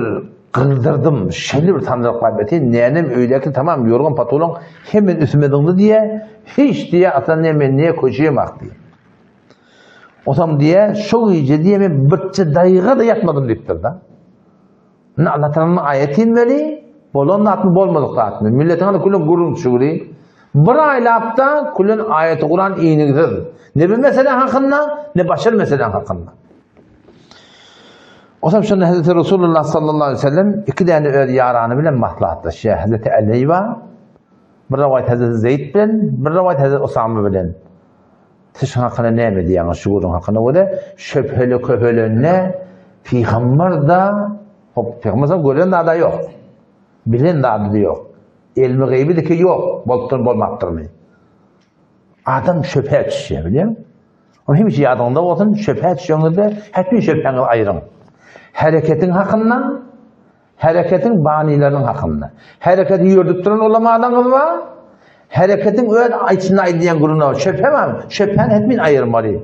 gyzdyrdym, şeýle bir sandyraklap ýatyn, nänem öýdäki tamam ýorgan patulyň hemme üstüme zyňdy diýýär, hiç diýýär, aslan ne men ne köçeýem ak diýýär. Osam diýýär, şo gije diýýär men birçe daýga da ýatmadym diýipdir da. Indi Allah Tagalanyň aýaty inmeli, bolan zatmy, bolmadyk zatmy? Milletiň aly külün gürrüň düşügri. Bir aýlapda külün aýaty Kuran inigsiz. Ne bir mesele hakynda, ne başga bir mesele hakynda. Osam şonda Hazreti Resulullah sallallahu aleyhi ve sellem iki däne öz ýarany bilen maslahatlaşýar. Hazreti Ali bar, bir rowaýat Hazreti Zeyd bilen, bir rowaýat Hazreti Osama bilen. Siz şuň hakynda näme diýýäňiz, şu gürrüň hakynda we şöbheli köpelende pygamber-da, hop, pygamber gören zada ýok. Bilen zady-da ýok. Elmi gaýby diki ýok, bolupdyr bolmapdyrmy. Adam şübhä düşýär, bilýäňmi? Ol hemişe ýadyňda bolsun, şübhä düşeňizde häpin şübhäňizi aýryň. Hereketiň hakynda, hereketiň banylarynyň hakynda. Hereketi ýördüp duran ulamalaryňyz bar, hereketiň öz içinde aýdýan gürrüňi bar. Şübhe bar, şübhäni häpin aýyrmaly.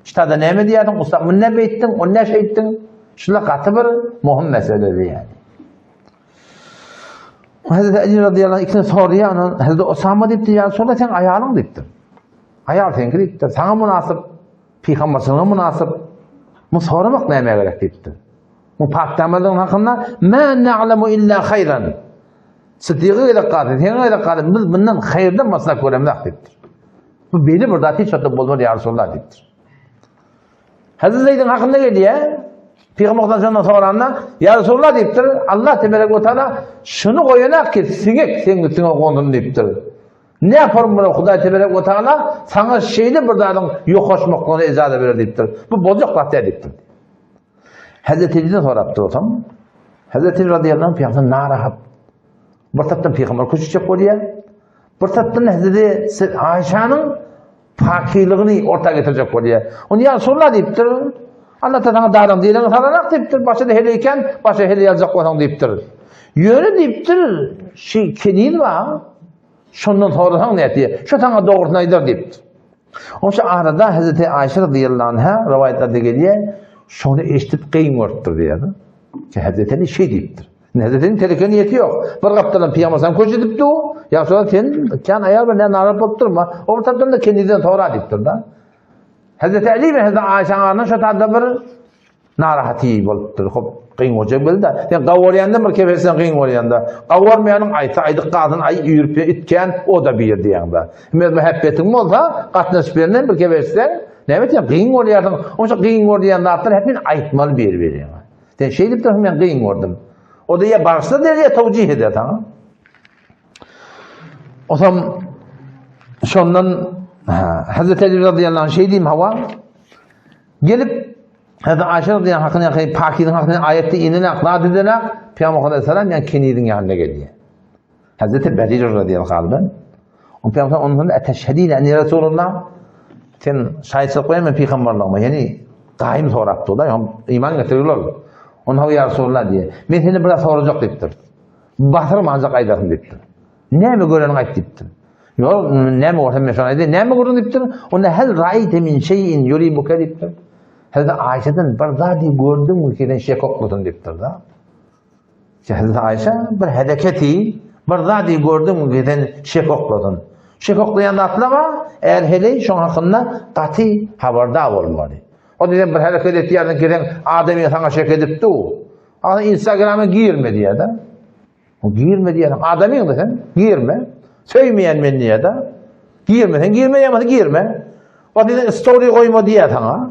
Ştada näme diýýärdiň, ussat, muny näme beýtdiň, ony näme şeýtdiň? Şular gaty bir möhüm mesele diýýär. Hazreti Ali radıyallahu anh ikisine sorýar, onan Hazreti Osama diýipdir, ýa Resulallah sen aýalyň diýipdir. Aýal seňki diýipdir, saňa mynasyp, pygamberçiligiňe mynasyp. Bu soramak näme gerek diýipdir. Bu pak damadyň hakynda ma na'lamu illa haýran. Siddiga gerek galdy, seňe gerek galdy, biz bundan haýyrdan maslak göremzok diýipdir. Bu beýle bir zat hiç wagtda bolmaz ýa Resulallah diýipdir. Hazreti Zeýdiň hakynda gelýär. Pygamber sallallahu soranda, "Ýa Resulallah" diýipdir. Allah tebarek we taala şuny goýanak ki, siňek seň üstüňe gondun diýipdir. Ne yaparım bunu Hudaý tebarek we taala saňa şeýle bir zadyň ýokaşmaklygyna ijaza berer diýipdir. Bu boljak zat däl diýipdir. Hazreti Ali'den sorapdyr olsam. Hazreti Ali radıyallahu anh Peygamber narahat. Bir tarapdan Peygamber köçecek bolýar. Bir tarapdan Hazreti Aişa'nın Pakylygyny orta getirjek bolýar. Ony ýa Resulullah diýipdir. Allah ta saňa daran diýeniňi salanak diýipdir. Başa-da heleý eken, başa heleý aljak bolsaň diýipdir. Ýöne diýipdir, şi keniz bar. Şondan sorasaň nätýär? Şo saňa dogrusyny aýdar diýipdir. Oňça arada Hazreti Aýşe radiyallahu anha rowaýatlarda gelýär, şony eşidip geň görüpdir diýýär. Hazreti Ali şeý diýipdir. Näde teleke niýeti ýok. Bir gapdaldan Pygamber sallam köç edipdi o. Ýa şolar sen kän aýal bilen näme bolup durma. O bir tarapdan da kendiden sora diýipdir da. Hazreti Ali bilen Hazreti Aýşa arasynda şo taýda bir narahaty bolupdyr. Hop, gyn hoja bildi. Sen gawarýanda bir kefesden gyn bolýanda. Gawarmaýanyň aýtsa aýdyk galsyn aý üýrüp itken o da bir diýende. Mer muhabbetiň bolsa gatnaşyp bernen bir kefesden näme sen gyn bolýarsyň. Onça gyn bolýan zatlar hep men aýtmaly bir birine. Sen şeýdip dursuň men gyn gördüm. O da ýa bagyşla der ýa towjih eder saňa. Osam şondan Hazreti Ali radıyallahu anh şey diýim hawa gelip Hazreti Ayşe radıyallahu anh hakyna ýa pakiziň hakyna aýatda inen ak zat eden ak Peygamber aleyhisselam ýa keniziň ýanyna gelýär. Hazreti Berire radıyallahu anh O Peygamber ondan eteşhedine eni Resulullah sen şaýatçylyk goýan men pygamberligime ýani gaýym sorapdy da iman getiriler. Onda hawa ýa Resulullah diýe. Men seni biraz sorajak diýipdir. Basyrma ancak aýdarsyn diýipdir. Näme göreniň aýt diýipdir. Ýok, näme görsem men şony aýdaýyn. Näme gördüň diýipdir. Onda hel raýte min şeyin yuribuka diýipdir. Hazreti Aýşadan bir zat gördüňmi ki sen şek okladyn diýipdir da. Hazreti Aýşa bir hereketi, bir zady gördüňmi ki sen şek okladyn. Şek oklaýan zatlar bar, eğer heleý şoň hakynda gaty habardar bolmaly. O diýen bir hereket etýärsiň ki sen adamyň saňa şek edipdi. Ana Instagrama girme diýýär-de. O girme diýýär. Adamyň da sen girme. Söýmeýän men diýýär-de. Girme sen girme ýa girme. O diýen story goýma diýýär saňa.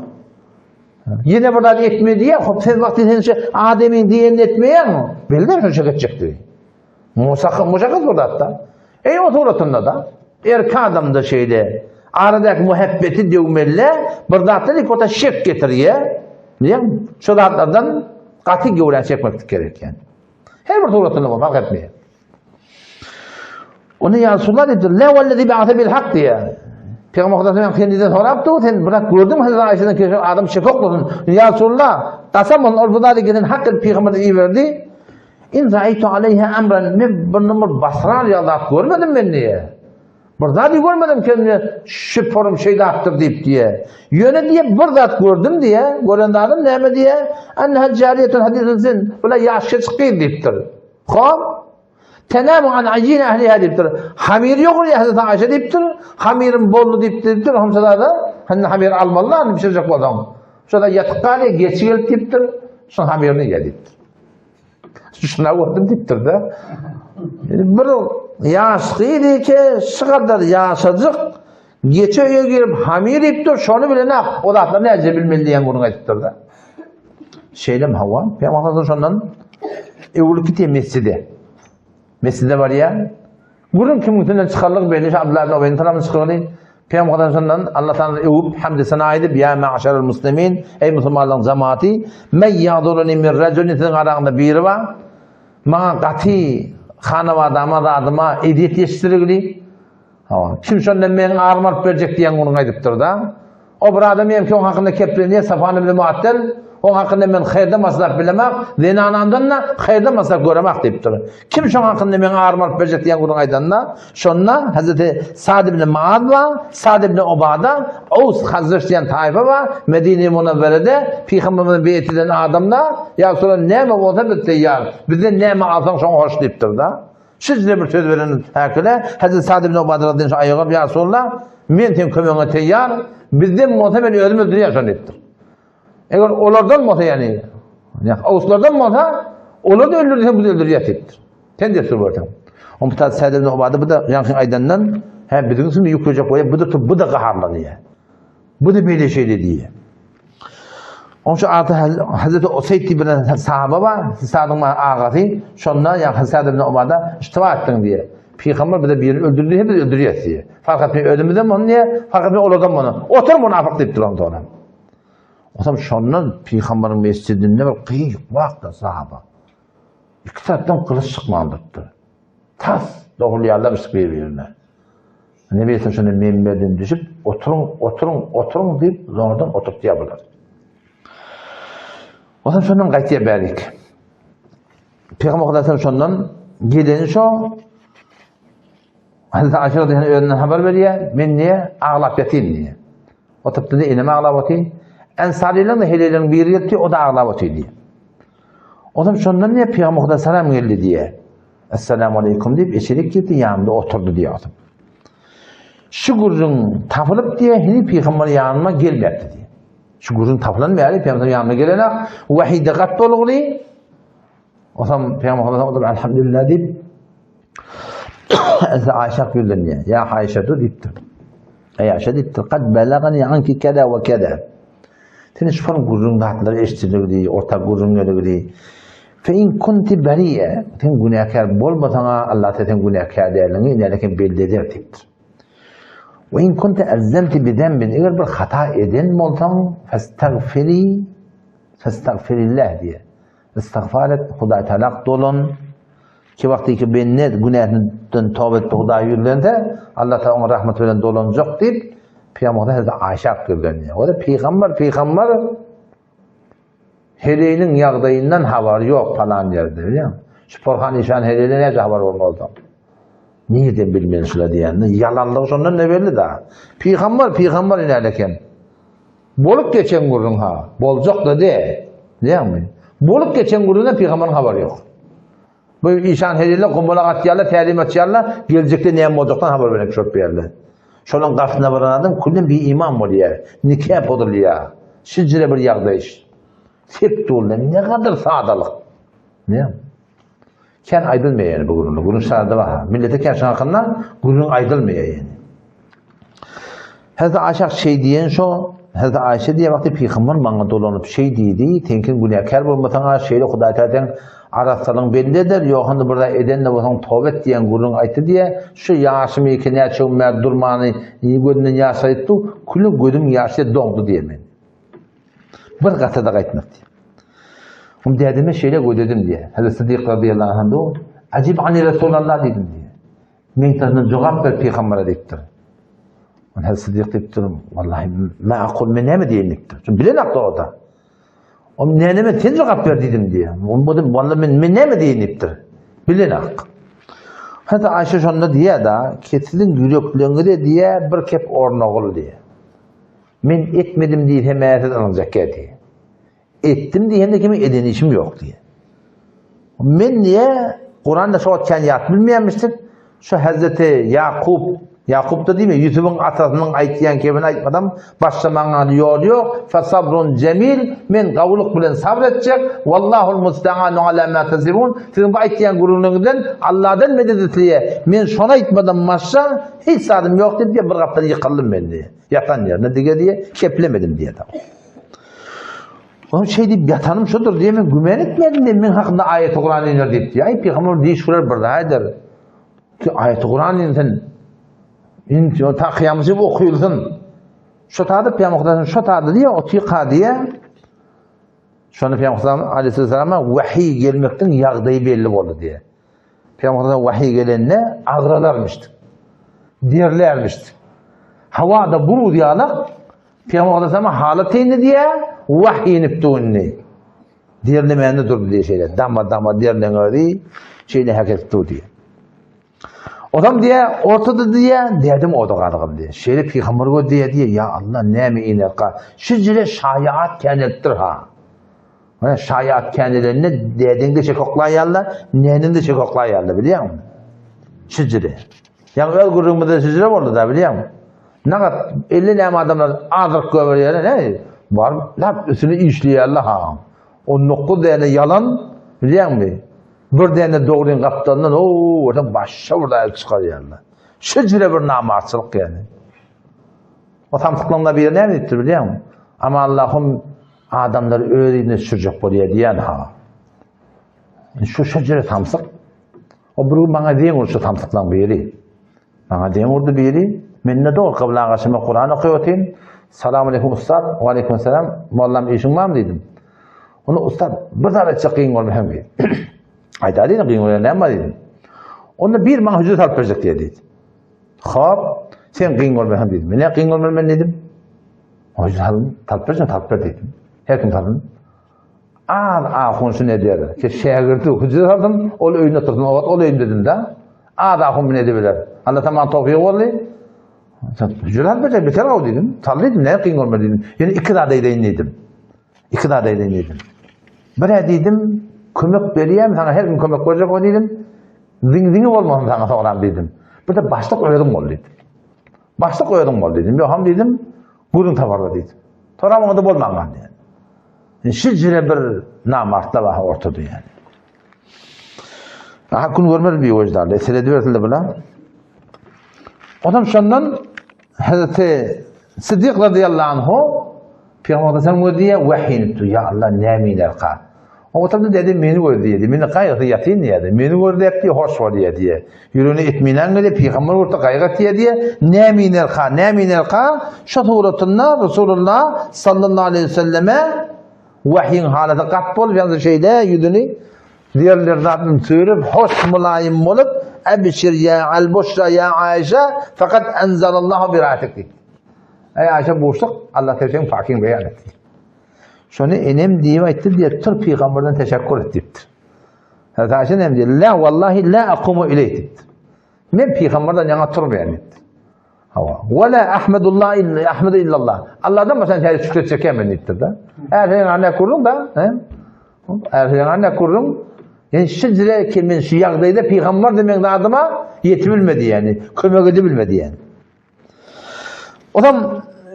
Ýene bir zat etme diýýär, hop sen wagty sen şu adamyň diýenini etmeýäň, belli şo şek etjekdi. Musaka muşakat bir zatda. Eý o suratynda da erkek adamda şeýle aradaky muhabbeti döwmelle bir zatdan ilk ota şek getirýär. Diýen şu zatlardan gaty göwrä çekmeklik gerek ýani. Her bir suratynda bu fark etmeýär. Onu ya Resulullah diýipdir, La wellezi ba'ase bil hak diýýär. Peygamber Hudaýdan kendiden sorapdy, sen bırak gördün Hazreti Ayşe'den keşke adam şek oklasyn. Ya Resulullah, kasam olsun ol bu zady gelen hak edip peygamber iberdi. In ra'aytu aleyha amran men bir numar basrar ya zat görmedim men diýe. Bir zady görmedim kendine şu forum şey zatdyr diýip diýe. Ýöne diýe bir zat gördüm diýe, gören zadym näme diýe? Enneha jariyetun hadithun sin. Bula ýaşka çykdy diýipdir. Hop. Tenamu an ajin ahliha diýipdir. Hamir ýok ya Hazreti Ayşe diýipdir. Hamirim boldy diýip diýipdir. Hamsada da hani hamir almalylar, hani pişirjek bolsaň. Şoda ýatyp galýar, geç gelip diýipdir. Şoň hamirini ýe diýipdir. Şuna gördüm diýipdir da. Bir ýaş gyz eke, şu kadar ýaşajyk geçe öýe girip hamir diýipdir, şony bilen ak, o zatlar näce bilmeli diýen gürrüň aýdypdyr da. Şeýlem hawa, Peygamber şondan öwrülip gitýär mesjide. Mesjide barýar. Gürrüň kimiň üstünden çykarlygy belli, şu Abdullah ibn Ubeýniň tarapyndan çykaryldy. Peygamber şondan Allah Taala öwüp, hamd sana edip, ýa ma'şarul muslimin, ey musulmanlaryň jemaati, men ýaduruni min rajulin siziň araňyzda biri bar. Maňa gaty Hanabadama zadyma ezýet ýetişdirigli. Hawa, kim şondan meniň arymy alyp berjek diýen gürrüň aýdypdyr-da. O bir adam hem ki oň hakynda keplenýär, Safan ibn Muattel, oň hakynda men haýyrda maslahat bilemak, zenanamdan-da haýyrda maslahat göremak diýipdir. Kim şoň hakynda meniň arymy alyp berjek diýen gürrüň aýdanda, şonda Hazreti Sad ibn Muaz bar, Sad ibn Ubada, Aws, Hazreç diýen taýfa bar, Medine-i Munawwerede Pygamberimiziň beýet eden adamlar, ýa Resulallah näme bolsa biz taýýar, bizden näme alsaň şoňa hoş diýipdir-da. Şeýle bir söz beren häkile, Hazreti Sad ibn Ubada radiyallahu anh aýaga ýa Resulallah, men seň kömegiňe taýýar, bizden bolsa men özüm öldürýän şony diýipdir. Eger olardan bolsa ýani, ýa Awslardan bolsa, olar da öldürse biz öldürýäs diýipdir. Sen destur berseň. Onda Sad Sad ibn Ubada bu da ýaňky aýdandan, hä biziň üstümize ýüklejek bolýar, bu da bu da gaharlanýar. Bu da beýle şeýle diýýär. Onuň şu ady Hazreti Useyd diýip bir sahaba bar, Sadyň agasy, şonda ýa Hazreti ibn Ubada iştiba etdiň diýýär. Pygamber bize birini öldürdi, hep biz öldürýäs diýýär. Fark etmeý özümizem ony diýýär, fark etmeý olardan muny. Otur munafyk diýip duran sonra. Otam şondan pygamberiň mesjidinde bir gyýyk wagtda sahaba. Iki tarapdan gylyç çykman durupdyr. Tas dogulýarlar bir-birine. Nebi Aleyhisselam şonda minberden düşüp, oturyň, oturyň, oturyň diýip, zordan oturtýar bular. Ondan şondan gaýtýar bärik. Peygamber Aleyhisselam şondan geleni şo Hazreti Ayşe radıyallahu anh özünden habar berýär, men niye aglap ýatyn diýýär. Oturyp diýdi, enem aglap otyr. Ensarileň de heleleriň biri gelipdi, o da aglap otyr diýýär. Ondan şondan diýýär, Peygamber Aleyhisselam geldi diýýär. Essalamu aleýkum diýip, içerik girdi, ýanymda oturdy diýýär. Şu gürrüň tapylyp diýýär, heniz pygamber ýanyma gelmepdi diýýär. Şu gürrüň tapylan bäri pygamber ýanyma gelenak, wahide gat bolugly. Osam pygamber oturyp elhamdülillah diýip, Ese Aýşa ýüzlenýär. Ýa Aýşa diýipdir. Eý Aýşa diýipdir, kad belagani anki keda we keda. Sen şu gürrüň zatlary eşitdirdi, orta gürrüň geldi. Fe in kunti beriye, sen günäkär bolmasaň-a, Allah sen günäkär däldigiňi nälekin belli eder diýipdir. We in kunti azzemti bi zembin, eger bir hata eden bolsaň, festagfiri, festagfirillah diýe. Istagfar et, Hudaý talak dolan, ki wagty ki bende günäsinden toba etip Hudaýa ýüzlense, Allah Taala oňa rahmet bilen dolanjak diýip, Pygamber Hazreti Aýşa ýüzlenýär. O da pygamber, pygamber Heleýiniň ýagdaýyndan habary ýok palan ýerde, bilýäňmi? Şu Porhan işan heleýine näce habar bolmaly? Nirden bilmeli şula diýende, ýalanlygy şondan ne belli da. Pygamber, pygamber inäl eken. Bolup geçen gürrüň ha, boljak da de. Bilýäňmi? Bolup geçen gürrüňden pygamberiň habary ýok. Bu işan heleýler gumbalak atýarlar, tälim açýarlar, geljekde näme boljakdan habar berek şol ýerde. Şolaň gapysyna baran adam külden bir iman bolýar, nika bozulýar. Şijire bir ýagdaý. Sep dulda ne kadar sadalyk. Ne? Kän aýdylmaýar yani bu gürrüň. Gürrüň sada bar. Millete kän şoň hakynda gürrüň aýdylmaýar yani. Hazreti Aýşa şeý diýen şo, Hazreti Aýşa diýen wagty pygamber maňa dolanyp şeý diýdi, sen kim günäkär bolmasaň a şeýle Hudaý Taala sen arassalygyň belli eder, ýohanda bir zat eden-de bolsaň toba et diýen gürrüň aýtdy diýe, şu ýaşymy iki näçe gün bäri durmany gözümden ýaş aýtdy, küle gözüm ýaşy doňdy diýe men. Bir gata-da gaýtmak diýe. Oň dädeme şeýle gödedim diýe. Hazreti Sydyk radyýallahu anhu, Ajib ani Resulallah diýdim diýe. Meň tarapymdan jogap ber pygambere diýipdir. Ol Hazreti Sydyk diýipdir, Wallahi ma aqul men näme diýeýin diýipdir. Çünki bilen akda o da. Ol näme sen jogap ber diýdim diýe. Ol bu wallahi men men näme diýeýin diýipdir. Bilen ak. Hazreti Aýşe şonda diýýär da, ki siziň ýürekleriňize diýe bir kep ornagyl diýe. Men etmedim diýsem siz ynanjak diýe. Etdim diýende kimi eden işim ýok diýe. Men diýe Kuranda şo wagt kän ýat bilmeýänmişdik. Şu Hazreti Ýakup, Ýakup da diýme, Ýusubyň atasynyň aýtýan kebini aýtmadam, başga maňa ýol ýok. Fa sabrun jemil, men gawulyk bilen sabr etjek. Wallahul musta'anu ala ma tasifun. Siziň bu aýtýan gürrüňiňizden Allahdan medet isleýä. Men şony aýtmadam başga hiç zadym ýok diýip bir gapdan ýykyldym men diýe. Ýatan ýerine dige diýe, keplemedim diýe. Onuň şeý diýip ýatanym şudur diýe men gümen etmedim diýe men hakynda aýaty Kuran iner diýip diýe. Aý pygamber diş güler bir zaýdyr. Ki aýaty Kuran insin. Insin o ta kyýamyzy okuyulsun. Şo tadı pygamber şo tadı diýe otyka diýe. Şony pygamber aleyhissalama wahiý gelmekden ýagdaýy belli boldy diýe. Pygamberden wahiý gelende agralarmyşdyk. Derlärmişdik. Hawada buruz ýalak Pygamber sama halat indi diýä wahiý inip indi. Derlemände durdy diýe şeýle dama dama derleň özi şeýle hereket durdy diýe. Odam diýe ortada diýe dedim oda galgyn diýe. Şeýle pygamber gör diýe diýe ya Allah näme inerka. Şijire şaýat känelipdir ha. Mana şaýat känelende dädeňde çekoklaýarlar, näniňde çekoklaýarlar bilýäňmi? Şijire. Ýa öz gürrüňimizde şijire boldy da bilýäňmi? Nagat 50 näme adamlar azrak göberýärler, ne? Baryp lap üstüne işleýärler ha. 19 däne ýalan bilýäňmi? Bir däne dogryň gapdalyndan o görseň başga bir zat çykarýarlar. Şijire bir namartçylyk ýani. O samsyklaryň biri näme diýipdir bilýäňmi? Ama Allahym adamlary öz yzyna düşürjek bolýar diýen ha. Şu şejere samsyk. O bir gün maňa deň urdy şu samsyklaryň biri. Maňa deň urdy biri. Men ne dogry kybla gaşyma Kur'an okyp otyryn. Salam aleyküm ustad. Wa aleyküm selam. Mollam işiň barmy diýdim. Onu ustad bir zat etjek kyn bolma hem diýdi. Aýda diýdim kyn bolýan näme bar diýdim. Onda bir maňa hüjret alyp berjek diýdi. Hop, sen kyn bolma hem diýdim. Men ne kyn bolma men diýdim. Hüjret alyn, talyp berjek, talyp ber diýdim. Her kim talyn. Az ahun şunu eder. Ki şägirdi hüjret aldym, ol öýünde otursyn, o ol öýünde dedim da. Az ahun bunu edebiler. Allah tamam towfik boldy. Hüjret alyp berjek, beter gaw diýdim. Tal diýdim, ne kyn bolma diýdim. Ýene iki zat eýdeýin diýdim. Iki zat eýdeýin diýdim. Bir diýdim, kömek berýän, sana her gün kömek berjek o diýdim. Ziň-ziňi bolmasyn sana sogram diýdim. Bir de başlyk özüň bol diýdim. Başlyk özüň bol diýdim. Ýoham diýdim, gürrüň taparlar diýdim. Soram da bolman galdy. Yani. Şijire bir namartla bar ortada yani. Aha gün görmez bir vicdanlı. Esir ediversin buna. Odam şondan Hazreti Siddik radıyallahu anhu Peygamber sen gözdiye vahiy inipdir. Ya Allah näme inerka? O oturdy dedi meni gör diýdi. Meni gaýgy ýatyn diýdi. Meni gör diýdi, hoş bol diýdi. Ýüregine etminen geldi, Peygamber gördi gaýgy etýär diýdi. Näme inerka? Näme inerka? Şu suratynda Resulullah sallallahu aleyhi ve selleme wahyin halaty gap bolup, ýagny şeýle ýüzüni diýerler zatyn sürüp, hoş mulaýym bolup, Ebşir ya al-bushra ya Aişe, fakat enzelallahu biratik diýdi. Eý Aişe buşluk Allah seň pakyň beýan etdi. Şony enem diýip aýtdy diýip, tur pygamberden teşekkür et diýipdir. Hazreti Aişe näme diýdi? La wallahi la aqumu iley diýipdir. Men pygamberden ýaňa turmaýan diýipdir. Hawa. Wa la ahmedullah illa ahmedu illallah. Allahdan başga şäri şükür etjek men diýipdir da. Är sen anne kurduň da, he? Är sen anne kurduň. Yani şicre ki men şu ýagdaýda pygamber demek adyma ýetip bilmedi yani, kömek edip bilmedi yani. Odam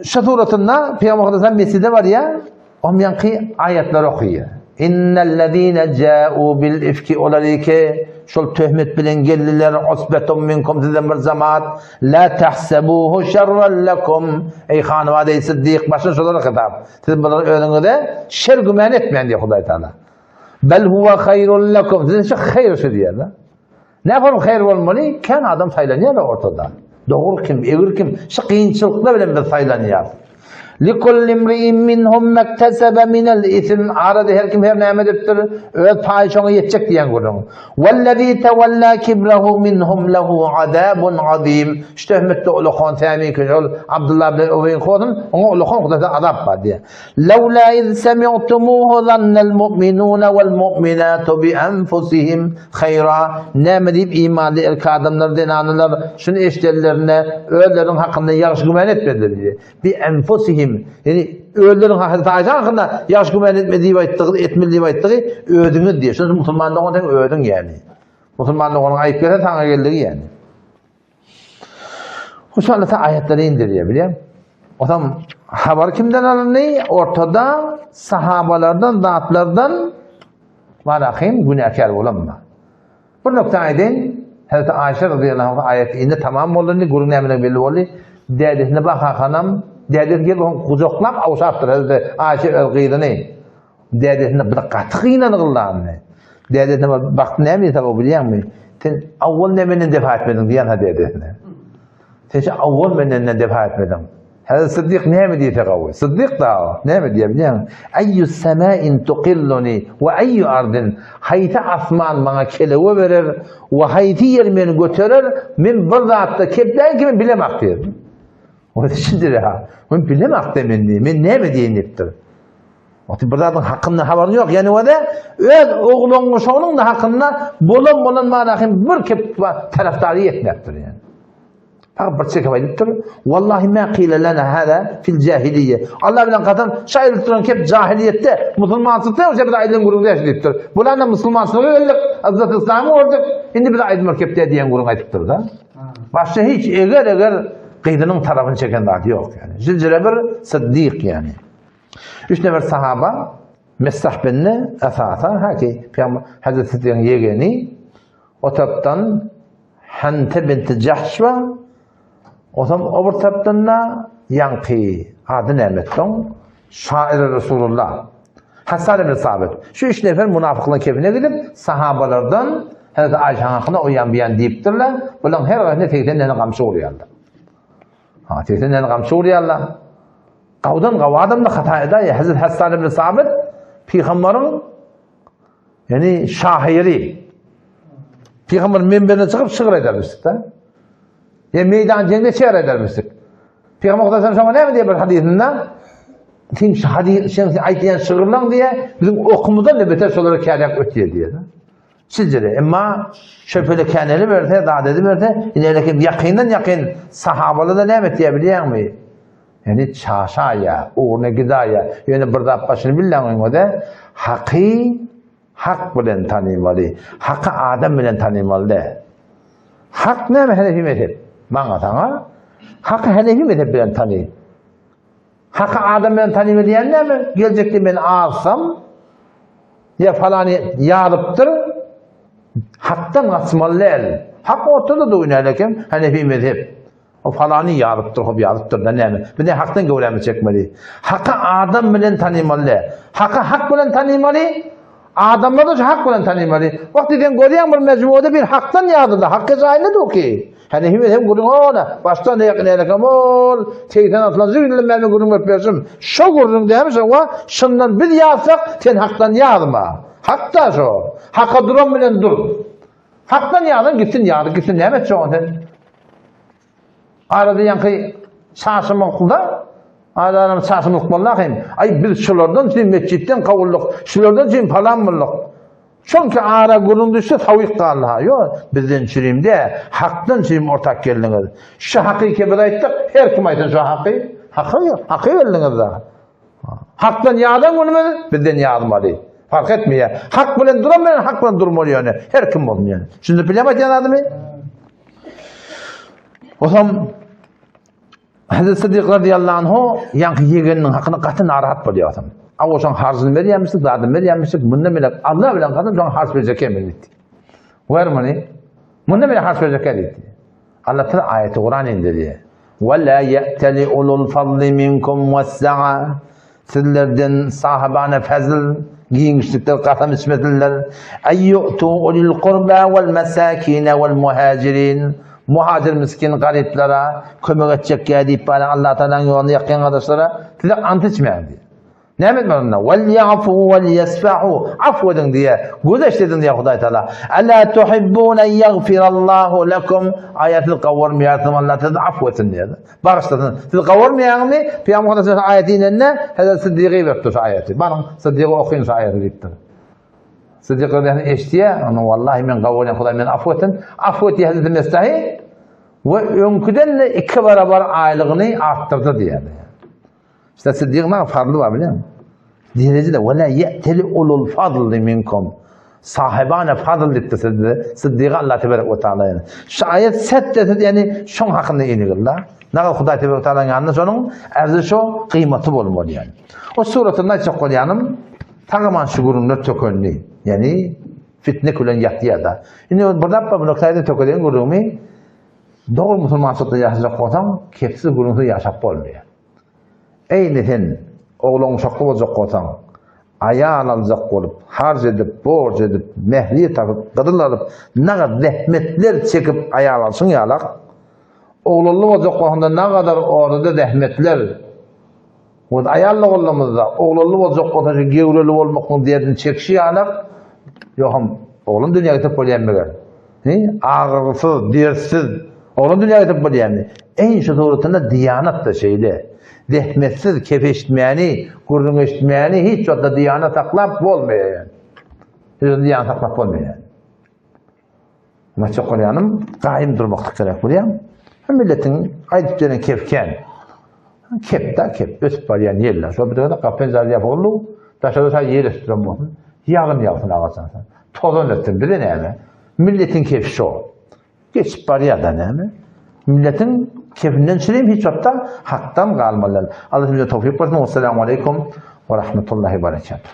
şu suratynda Peygamber Efendimiz mescide barýar, oň ýanky aýatlar okaýar. Innellezine ja'u bil ifki olarike şol töhmet bilen geldiler usbetun minkum sizden bir jemaat la tahsabuhu şerran lekum ey hanwada ey siddik başyn şolara hitap siz bular özüňize şer güman etmeýin diýär Hudaý Taala bel huwa haýrun lekum siziň üçin haýyr şu diýär Nähili haýyr bolmaly? Kän adam saýlanýar ortada. Dogry kim, egri kim? Şu kynçylyklar bilen biz saýlanýarys. Likulli imri'in minhum mektesebe minel ism. Arada her kim her näme edipdir, öz paýy şoňa ýetjek diýen gürrüň. Wellezî tewellâ kibrehu minhum lehu azâbun azîm. Şu töhmetde ulakan tämi ki şol Abdullah ibn Ubeýiň kowsum, oňa ulakan Hudaýdan azap bar diýýär. Lawla iz semi'tumuhu zannal mu'minuna wal mu'minatu bi anfusihim haýra. Näme diýip imanly erkek adamlar, zenanlar şuny eşidenlerinde özleriniň hakynda ýagşy güman etmediler diýdi. Bi anfusihim, ýagny özleriniň hakynda Aýşa hakynda ýagşy güman etme diýip aýtdygy, etmeli diýip aýtdygy özüňiz diýdi. Şonuň üçin musulman dogan sen özüň ýagny. Musulman doganyň aýyp gelse saňa geldigi ýagny. Şu Allah aýatlary indirýär, bilýän. Otam habar kimden alyndy? Ortada sahabalardan, zatlardan Barahim günäkär bolanma. Bir nokta aýdyn, Hazreti Aýşe radıyallahu anha aýaty indi tamam boldy, indi gürrüň nämeler belli boldy. Dädesine baka hanam, dädesi gelip onu gujaklap awşapdyr Hazreti Aýşe öz gyzyny. Dädesine bir gaty gynanygyllandy. Dädesine bak näme diýse o bilýäňmi? Sen awwal ne menden defa etmediň diýen ha dädesine. Sen şu awwal menden defa etmediň. Hazreti Siddik näme diýse gawy? Siddik da näme diýýär bilýäňmi? Aýyu semain tuqilluni we aýyu ardin. Haýsy asman maňa kelewe berer we haýsy ýer meni göterer? Men bir zatda kepläýin ki men bilemak diýer. O düşündir ha. Men bilemak da men diýer. Men näme diýen diýipdir. Oti bir zadyň hakynda habaryň ýok. Ýani o da öz ogluň şonuň da hakynda bolan bolan mana hem bir kep tarafdary ýetmepdir ýani. Fakat bir çekip aýdypdyr. Wallahi ma qila lana hada fil jahiliye. Allah bilen kasam şaýyr duran kep jahiliýetde musulmançylykda ýok biz aýdylan gürrüň däl diýipdir. Bular da musulmançylyga geldik, Hazreti İslamy gördük. Indi biz aýdymar kep diýen gürrüň aýdypdyr da. Başga hiç eger eger gyzynyň tarapyny çeken zat ýok ýani. Zincire bir siddik ýani. Üç nefer sahaba Messah binne esasa haki Peygamber Hazreti Siddigiň ýegeni o tarapdan Hante binti Jahş bar. Osam o bir tarapdan da ýaňky ady näme etdiň? Şair Resulullah. Hasan ibn Sabit. Şu üç nefer munafyklaryň kefine gidip, sahabalardan Hazreti Aýşa hakynda o ýan bu ýan diýipdirler. Bularyň her haýsyna 80 däne gamçy urýarlar. Ha, 80 däne gamçy urýarlar. Gawdan gaw adam da hata edäýýär. Hazreti Hasan ibn Sabit pygamberiň Ýani şahyry. Pygamber minberine çykyp şygyr edermişdik-de. Ýa meýdan jeňde şygyr edermişdik. Pygamber Hudaý şoňa näme diýip bir hadysynda? Sen şu hadys, sen aýtýan şygyrlaň diýe, biziň okumyzdan da beter şolara kärek ötýär diýe. Sizcere emma şöpele käneli berse, zat ediberse, ine kim ýakyndan ýakyn sahabalar da näme etýär bilýäňmi? Ýani çaşaýa, ugruna gidaýa. Ýöne bir zat başyny billäň öňde, haky hak bilen tanymaly. Haky adam bilen tanymaly däl. Hak näme Hanefi mezhep? Maňa saňa haky Hanefi mezhep bilen tany. Haky adam bilen tanyma diýen näme? Geljekde men azsam ýa falany ýazypdyr. Hakdan gaçmaly däl. Hak ortada duýnaýar eken Hanefi mezhep. O falany ýazypdyr, hop ýazypdyr da näme? Biz ne hakdan göwrämizi çekmeli? Haky adam bilen tanymaly däl. Haky hak bilen tanymaly, adamlar da şu hak bilen tanymaly. Wagty sen görýäň bir mejmuada bir hakdan ýazyldy, hakka jaýyny duki. Hani hem hem gürrüň ona, başdan ýakyn ýene ol 86-njy ýylda men gürrüň berip berşim. Şo gürrüň dämi şoňa, şundan biz ýazsak, sen hakdan ýazma. Hakda şo. Haka duran bilen dur. Hakdan ýazan gitsin ýazyp gitsin näme etjek ony sen? Arada ýaňky çaşymykda Adam çaşymyk boldy ahym. Aý biz şulardan üçin metjitden kowuldyk, şulardan üçin palan boldyk. Çünki ara gürrüň düşse sawyk galdy ha. Ýok, bizden çürimde, hakdan çürim ortak geldiňiz. Şu haky biz aýtdyk, her kim aýtsyn şu haky. Haky, haky geldiňiz da. Hakdan ýazan günümiz bizden ýazmaly. Fark etmeýär. Hak bilen duran bilen hak bilen durmaly ýöne. Her kim bolsun ýöne. Şimdi bilýän aýtýan adymy? Osam Hazreti Siddik radiyallahu anhu ýaňky ýegeniniň hakyna gaty narahat bolýar osam. A oşaň harjyny berýärmişdik, zadyny berýärmişdik. Mundan bile Allah bilen kasam şoň harç berjek emin diýdi. Wer muny? Mundan bile harç berjek diýdi. Allah Teala aýaty Kuran indirýär. Ve la ye'teli ulul fadli minkum wes-sa'a. Sizlerden sahabana fazl giňişlikler kasam içmesinler. Ay yu'tu ulil kurba vel mesakine vel muhacirin. Muhacir miskin garyplara kömek etjek ýa diýip bana Allah Teala'nyň ýolunda ýakyn gardaşlara size ant içmäň diýär. Näme etmeli onda? Wal ýafu wal ýesfahu. Afw ediň diýe. Gözeşt ediň diýe Hudaý Taala. Ala tuhibbun en ýagfirallahu lekum. Aýa siz gawurmaýarsyňyz Allah sizi afw etsin diýe. Bagyşlasyn. Siz gawurmaýaňmy? Pygamber Hudaý aýaty inende Hazret Siddigy beripdir şu aýaty. Baryň Siddigy okyň şu aýaty diýipdir. Siddik radiyallahu anh eşitýär, onu wallahi men gawurýan Hudaý meni afw etsin. Afw et diýe Hazreti Mestahi we öňküden de iki barabar aýlygyny artdyrdy diýýär. İşte Siddiq'in ne fadlı var biliyor musun? Derece de ve la ye'teli ulul fadli minkum. Sahibane fadl diýipdir sizde. Siddiq Allah tebarek ve taala yani. Şu ayet set dese yani şoň hakynda inigilla. Nagal Hudaý tebarek ve taala ýanynda şonuň erzi şo gymmaty bolmaly yani. O suratynda aýtjak bolýanym tagaman şu gürrüňler tökendi. Yani fitne bilen ýatýar da. Indi bir dapba bu noktaýda tökeden gürrüňimi dogry musulmançylykda ýaşajak bolsaň, kepsiz gürrüňsiz ýaşap bolmaýar. Eýni sen oglan-uşakly boljak bolsaň, aýal aljak bolup, harç edip, borç edip, mähriýe tapyp, gyzyl alyp, nagt zähmetler çekip aýal alşyň ýalak, Oglanly boljak wagtynda nagadar orada zähmetler. Oz aýal oglanymyzda oglanly boljak bolsa şu gewreli bolmaklygyň derdini çekişi ýalak, ýoham oglan dünýä getirip bolýan meger. He, agyrsyz, dertsiz oglan dünýä getirip bolýanmy? Eý şu suratynda diýanat da şeýle. Zähmetsiz kep eşitmäni, gürrüň eşitmäni hiç wagtda diýanat saklap bolmaýar ýani. Hiç wagtda diýanat saklap bolmaýar. Maçak bolýanym gaýym durmaklyk gerek bolýar. Hem milletiň aýdyp beren kep kän. Kep da kep ösüp barýan ýerler. Şol bir de gapen zar ýap oldu. Daşarda şa ýer ösdüren bolsun. Ýagyn ýagsyn agaçdan. Tozan ösdün bize näme? Milletiň kefi şo. Geçip barýar da näme? Milletiň kefinden çirim hiç wagtda hakdan galmalylar. Allah size towfik bersin. Assalamu aleykum ve rahmetullahi ve berekatuhu.